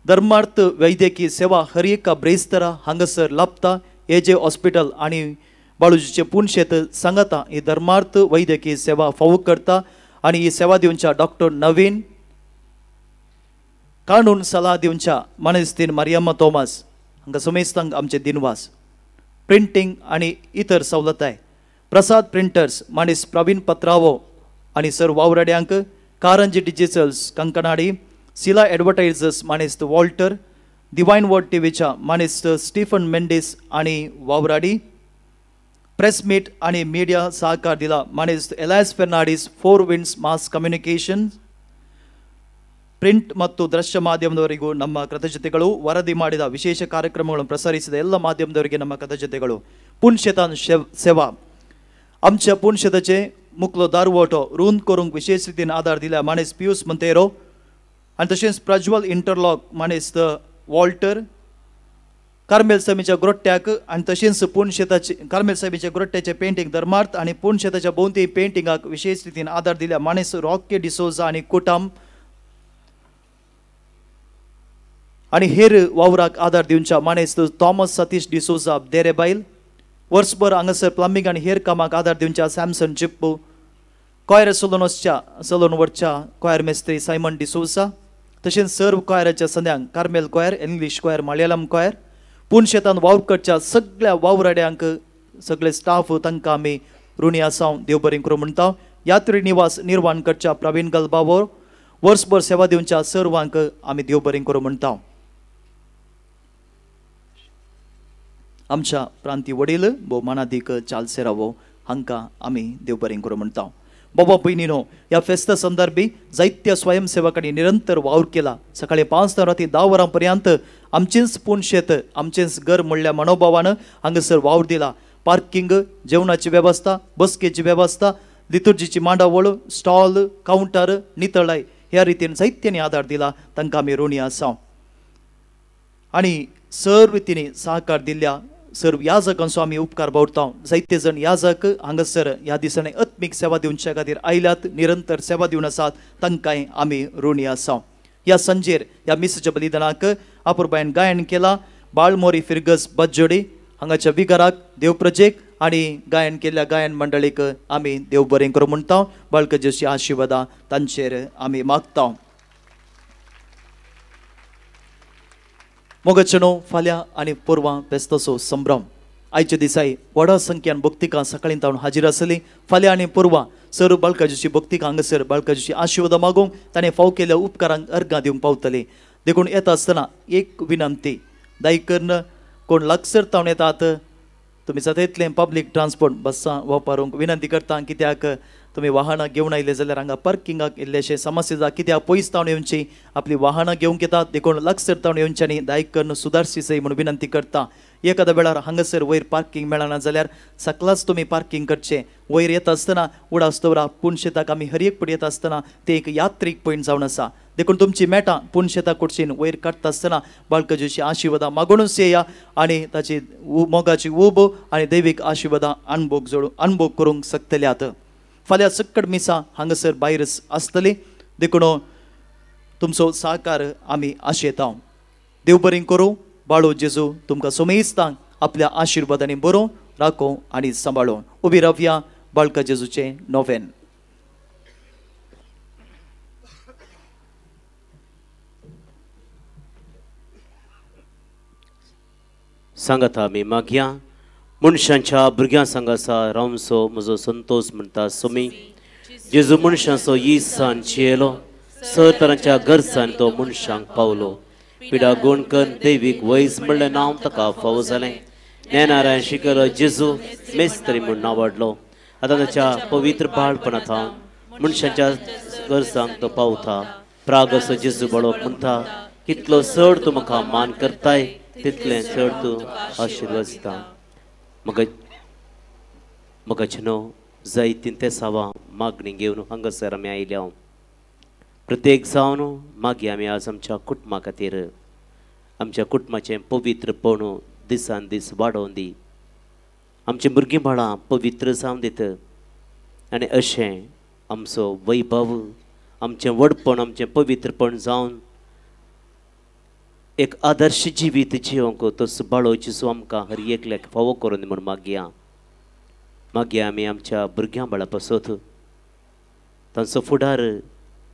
धर्मार्थ वैद्यकीय सेवा हर एका ब्रेस्तरा हांगासर लाभता. एजे हॉस्पिटल आनी बाळूजीचें पुनशेत सांगता ही धर्मार्थ वैद्यकीय सेवा फावो करता आनी ही सेवा दिवच्या डॉक्टर नवीन कानून सलाह दिवच्या मानेस्तीन मारियम्मा तोमास हांकां समेस्तांक आमचे दिनवास. प्रिंटींग आनी इतर सवलताय प्रसाद प्रिंटर्स मानेस प्रवीण पत्रावो आनी सर वावराड्यांक, कारंजी डिजिटल्स कंकणाडी, सिला एडवर्टायझर्स मानेस्त वॉल्टर, डिवायन वर्ड टीव्हीच्या मानेस्त स्टीफन मेंडीस आनी वावराडी, प्रेस मीट आनी मिडिया सहकार दिला मानेस्त Elias Fernandes, four winds mass communication. Print ಮತ್ತು ದೃಶ್ಯ ಮಾಧ್ಯಮದವರಿಗೂ ನಮ್ಮ ಕೃತಜ್ಞತೆಗಳು. ವರದಿ ಮಾಡಿದ ವಿಶೇಷ ಕಾರ್ಯಕ್ರಮಗಳನ್ನು ಪ್ರಸಾರಿಸಿದ ಎಲ್ಲ ಮಾಧ್ಯಮದವರಿಗೆ ನಮ್ಮ ಕೃತಜ್ಞತೆಗಳು. पुनशेतान सेवा आमच्या पुनशेताचे मुखलो दारवटो रूंद करूंक विशेष रितीन आदार दिल्या मानेस्त पियूस मंतेरो आनी तशेंच प्रज्वल इंटरलॉक मानेस्त वॉल्टर, कार्मेल साहेबीच्या ग्रोट्ट्याक आनी तशेंच पुनशेताचे कार्मेल साहेबीच्या ग्रोट्ट्याचे पेंटींग धर्मार्थ आनी पुनशेताच्या भोंवती पेंटिंगाक विशेष रितीन आदार दिल्या मानेस्त रॉकी डिसोजा आनी कुटाम आनी हेर वावराक आदार दिवच्या मानेस्त थॉमस सतीश डिसोजा देरेबायल. वर्सभर हांगासर प्लंबींग आनी हेर कामाक आदार दिवच्या Samson चिप्पू, coir सलोनोसच्या सलोनवरच्या coir Mestri Simon D'Souza, तशेंच सर्व कॉयराच्या संद्यांक Carmel choir, English choir, Malayalam choir, पुनशेतान वावर करच्या सगळ्या वावराड्यांक सगळे स्टाफ तांकां आमी ऋणी आसा देव बरें करूं म्हणटा. यात्री निवास निर्वाण करच्या प्रवीण गलबावो वर्सभर सेवा दिवच्या सर्वांक आमी देव बरें करूं म्हणटा. आमच्या प्रांती वडील भोव मानादीक चालसेरावो हांकां आमी देव बरें करूं म्हणटा. बाबा भयणीनो ह्या फेस्ता संदर्भी जायत्या स्वयंसेवकांनी निरंतर वावर केला. सकाळी 5 ते राती 10 वरां पर्यंत आमचेंच पुनशेत आमचेंच घर म्हणल्या मनोभावान हांगासर वावर दिला. पार्किंग, जेवणाची वेवस्था, बसकेची वेवस्था, लितुर्जीची मांडावळ, स्टॉल, कावंटर, नितळाय ह्या रितीन जायत्यांनी आदार दिला तांकां आमी ऋणी आसा. आनी सर्व रितींनी सहकार दिल्ल्या सर्व याजकांचो आमी उपकार बावडता. जायते जण याजक हांगासर ह्या दिसांनी आत्मीक सेवा दिवच्या खातीर आयल्यात, निरंतर सेवा दिवन आसात, तांकांय आमी ऋणी आसा. ह्या सांजेर ह्या मिसाच्या बलिदानाक आपुरबायन गायन केला बाळमोरी फिरगस बज्जोडी हांगाच्या विगाराक, देवप्रजेक आनी गायन केल्ल्या गायन मंडळीक आमी देव बरें करूं म्हणटा. बाळकजेची आशिर्वादां तांचेर आमी मागता. मोगचनो फाल्यां आनी परवां फेस्ताचो संभ्रम आयच्या दिसाय व्हडा संख्यान भक्तिकां सकाळीं तावन हाजीर आसली. फाल्यां आनी पुर्वा सर बाळकाजीची भक्तिकां हांगासर बाळकाजीची आशिर्वाद मागूंक ताणें फाव केल्ल्या उपकारांक अर्गां दिवंक पावतली. देखून येता आसतना एक विनंती, दाय करून कोण लागसर तावन येतात तुमी जाता इतलें पब्लीक ट्रान्सपोर्ट बसां वापरूंक विनंती करता. कित्याक तुमी वाहनां घेवन आयले जाल्यार हांगा पार्किंगाक इल्लेशें समस्या जाता, कित्याक पयस तावन येवची आपली वाहनां घेवंक येतात. देखून लागसर तावन येवच्यांनी दायक करून सुदारची सय म्हूण विनंती करता. एखाद्या वेळार हांगासर वयर पार्किंग मेळना जाल्यार सकलाच तुमी पार्किंग करचें. वयर येता आसतना उडास दवरा, पुनशेताक आमी हर एक पट येता आसतना तें एक यात्रीक पॉयंट जावन आसा. देखून तुमची मेटां पुनशेता कुडशीन वयर काडटा आसतना बाळकाजीची आशिर्वादां मागुनूच येया आनी ताची मोगाची ऊब आनी दैवीक आशिर्वादां अणभोग जोडूं अणभोग करूंक शकतल्यात. फाल्यां सक्कड मिसां हांगासर भायरच आसतली, देखून तुमचो सहकार आमी आशेता. देव बरें करूं. बाळो जेजू तुमकां सोमेस्तांक आपल्या आशिर्वादांनी बरोवं राखो आनी सांबाळो. उबी रावया बाळका जेजूचें नोवेन. सांगाता आमी मागया मनशांच्या भुरग्यां सांगासा रावचो म्हजो संतोष म्हणटा सोमी. जेजू मनशांचो इसान चियेलो, सर तरांच्या गरजान तो मनशांक पावलो. पिडा गुण करून देवीक वैज म्हणलें नांव ताका फावो जालें. ज्ञानारायण शिकयलो जेजू मेस्त्री म्हूण नांवाडलो. आतां ताच्या पवित्र बाळपणा थावन मनशांच्या गरजांक तो पावता. प्राग असो जेजू बाळोक म्हणटा, कितलो चड तूं म्हाका मान करताय तितलें चड तूं आशिर्वाद दिता. म्हाका न्हू जायतीं तेसावां मागणी घेवन हांगासर आमी आयल्या. प्रत्येक जावन मागीर आमी आज आमच्या कुटुंबा खातीर आमच्या कुटुंबाचें पवित्रपण दिसान दीस वाडोवन दी. आमची भुरगीं बाळां पवित्र जावन दित आनी अशें आमचो वैभव आमचें व्हडपण आमचें पवित्रपण जावन एक आदर्श जिवीत जिवंक तो बाळो जेजू आमकां हर एकल्याक फावो करून म्हूण मागया. मागीर आमी आमच्या भुरग्यां बाळा पासत तांचो फुडार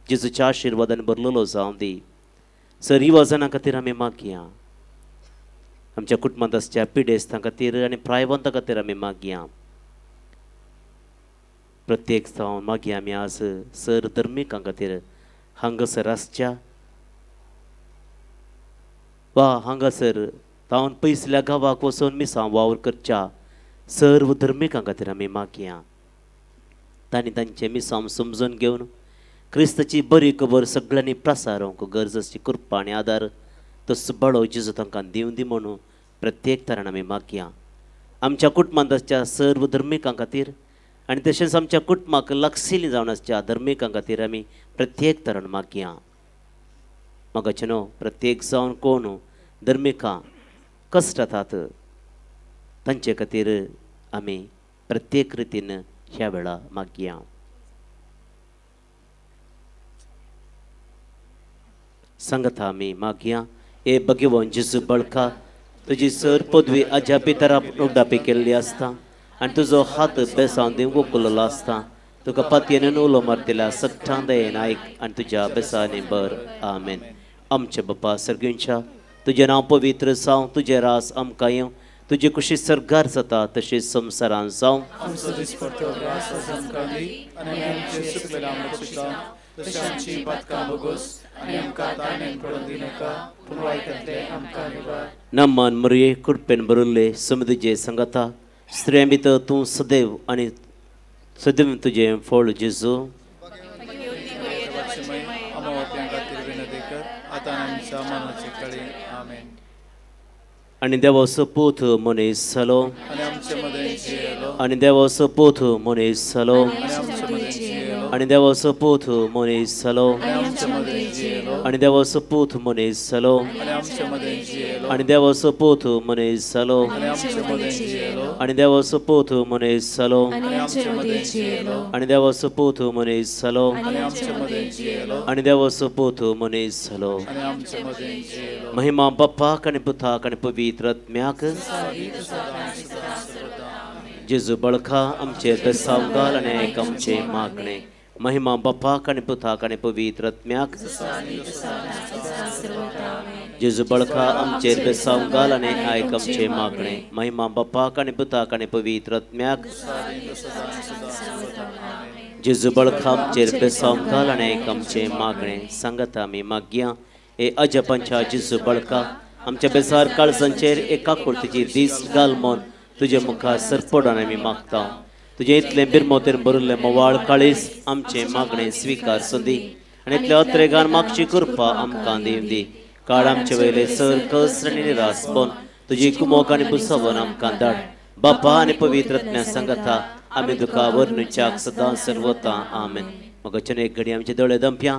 जेजूच्या आशिर्वादान भरलेलो जावं दी. सर रिवाजां खातीर आमी मागया. आमच्या कुटुंबांत आसच्या पिडेस्तां खातीर आनी प्रायवंतां खातीर आमी मागया. प्रत्येक जावन मागीर आमी आज सर धर्मिकां खातीर हांगासर आसच्या वा हांगासर तावन पयसल्या गांवाक वचून मिसां वावर करच्या सर्व धर्मिकां खातीर आमी मागया. तांणी तांचें मिसांव समजून घेवन क्रिस्ताची बरी खबर सगळ्यांनी प्रसारोवंक गरज आसची कृपा आनी आदार तो सुबाळो जेजू तांकां दिवं दी म्हणून प्रत्येक तरान आमी मागया. आमच्या कुटुंबांत आसच्या सर्व धर्मिकां खातीर आनी तशेंच आमच्या कुटुंबाक लागशिल्लीं जावन आसच्या धर्मिकां खातीर आमी प्रत्येक तरान मागया. म्हाका न्हू प्रत्येक जावन कोण धर्मिकां कश्टातात तांचे खातीर आमी प्रत्येक रितीन ह्या वेळा मागया. सांगता आमी मागया. ए भगवान जेजू बळका, तुजी सर पदवी आज्या पितरा उगडापी केल्ली आसता आनी तुजो हात बेसांव दिवंक उखललो आसता. तुका पातयेन उलो मारतल्या सगळ्यां दयेन आयक आनी तुज्या बेसांनी बर. आमेन. आमच्या बापा सर्गींच्या, तुजें नांव पवित्र जावं, तुजें रास आमकां येवं, तुजी कुशी सर्गार जाता तशीच संवसारान जावं. नमन मरये कृपेन भरिल्ले समृद्धीचे संगता, स्त्रियां भितर तूं सदैव आनी सदैव तुजें फळ जेजू. आनी देवाचो पूत मनीस जालो, आनी देवाचो पूत मनीस जालो, आनी देवाचो पूत मनीस जालो, आनी देवाचो पूत मनीस जालो, आनी देवाचो पूत मनीस जालो, आनी देवाचो पूत मनीस जालो, आनी देवाचो पूत मनीस जालो, आनी देवाचो पूत मनीस जालो. महिमा बापाक आनी पुताक आनी पवित्र आत्म्याक. जेजू बळखा आमचे बेसाव घाल आनी आयक आमचें मागणें. महिमा बापाक आनी पुताक आनी पवित्र आत्म्याक. जेजू बळखा आमचेर बेसांव घाल आनी आयक आमचें मागणें. महिमा बापाक आनी पुताक आनी पवित्र आत्म्याक. जेजू बळखा आमचेर बेसांव घाल आनी आयक आमचें मागणें. सांगता आमी मागया ए अजपांच्या जेजू बळखा आमच्या बेसार काळजांचेर एका कुर्तीची दीस घाल म्हूण तुजे मुखार सरपडून आमी मागता. तुजें इतलें बिरमोतेन भरिल्लें मोवाळ काळीज आमचें मागणें स्विकार संदी आनी इतल्या अत्रेगान मागची कृपा आमकां दिवं दी. काळ आमचे वयले सर कस आनी निरास बन तुजी कुमोक आनी पुसवन आमकां धाड. बापा आनी पवित्र आत्म्या सांगता आमी तुका वर्णुच्याक सदां सर्वता. आमेन. मगच्यान एक घडी आमचे दोळे दंपया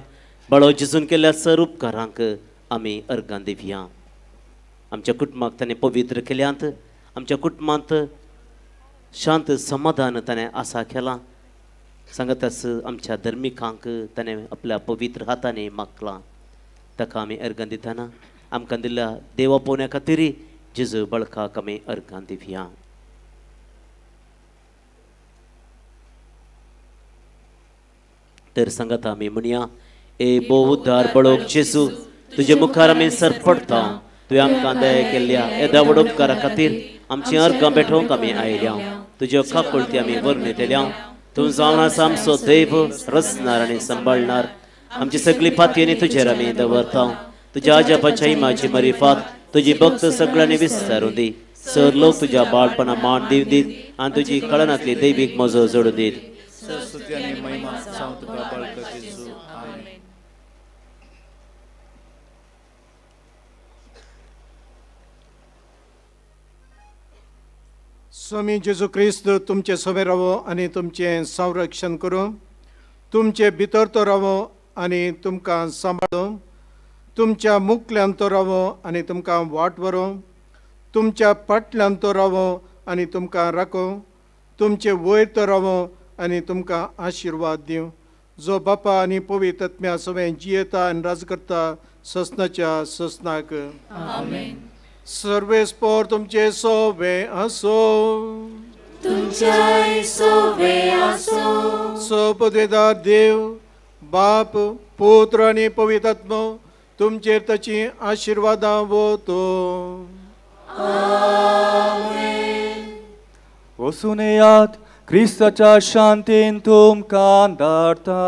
बळो जेजून केल्ल्या सर उपकारांक आमी अर्गां दिवया. आमच्या कुटुंबाक ताणें पवित्र केल्यांत, आमच्या कुटुंबांत शांत समाधान ताणें आसा केलां. सांगतास आमच्या धर्मिकांक ताणें आपल्या पवित्र हातांनी मागलां. ताका आमी अर्गां दितना आमकां दिल्ल्या देवा पोवण्या खातीर जेजू बळकाक आमी अर्गां दिवया. तर सांगता आमी म्हणया, ए भोव उद्धार बळोक जेजू तुजे मुखार आमी सरपडटा. तुवें आमकां दया केल्ल्या येद्या व्हड उपकारा खातीर आमची अर्गां भेटोवंक आमी आयल्या. तुज्यो काकुळटी आमी वर्णितल्या. तूं जावन आसा आमचो देव, रचणार आनी सांबाळणार. आमची सगळी पातयेनी तुजेर आमी दवरता. तुज्या आजापाच्या इमाची मरिफात तुजी भक्त सगळ्यांनी विस्तारून दी. सर लोक तुज्या बाळपणा मान दिवन दीत आनी तुजी कळनांतली दैवीक मजो जोडून दीत. स्वामी जेजू क्रिस्त तुमचे सवे रावो आनी तुमचें संरक्षण करूं, तुमचे भितर तो रावो आनी तुमकां सांबाळूं, तुमच्या मुखल्यान तो रावो आनी तुमकां वाट व्हरूं, तुमच्या फाटल्यान तो रावो आनी तुमकां राखूं, तुमचे वयर तो रावो आनी तुमकां आशिर्वाद दिवं. जो बापा आनी पवित्र आत्म्या सवें जियेता आनी राज करता ससनाच्या ससनाक. आमेन. सर्वेस्पोर तुमचे सोवे आसो, तुमच्याय सोवे आसो. सोपदेदार देव बाप पुत्र आनी पवित्र आत्मो तुमचेर ताची आशिर्वादां वतो. आमेन. वसून येयात, क्रिस्ताच्या शांतीन तुमकां धाडटा.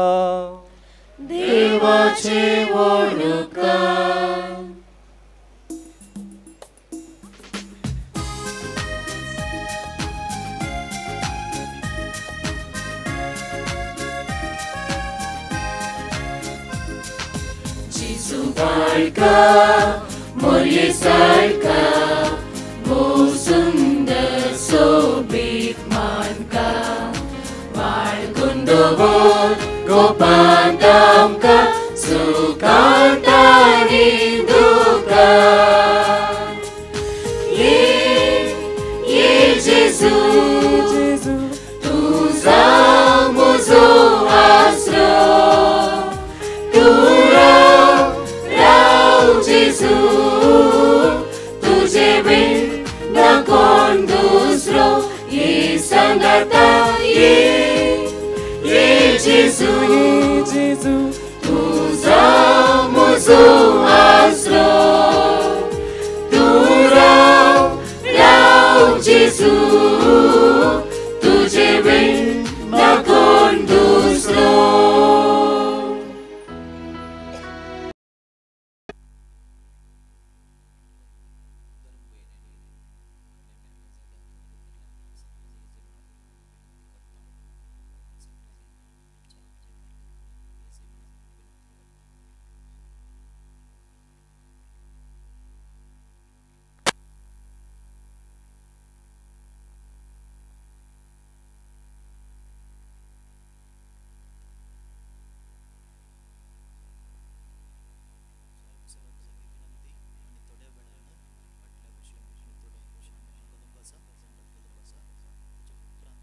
देवाचे व्हड उपकार. बाळका मोरये सारका भोव सुंदर सोबीत मानका बाळगून दवर गोपांत आमकां सुखांत आनी दुखांत. ये ये जेजू तूं जाव म्हजो आसरो, तूं जेजू तुझे बीन ना कोण दुसरो. ये सांगाता ये ये जेजू तूं जाव म्हजो आसरो, तूं राव राव जेजू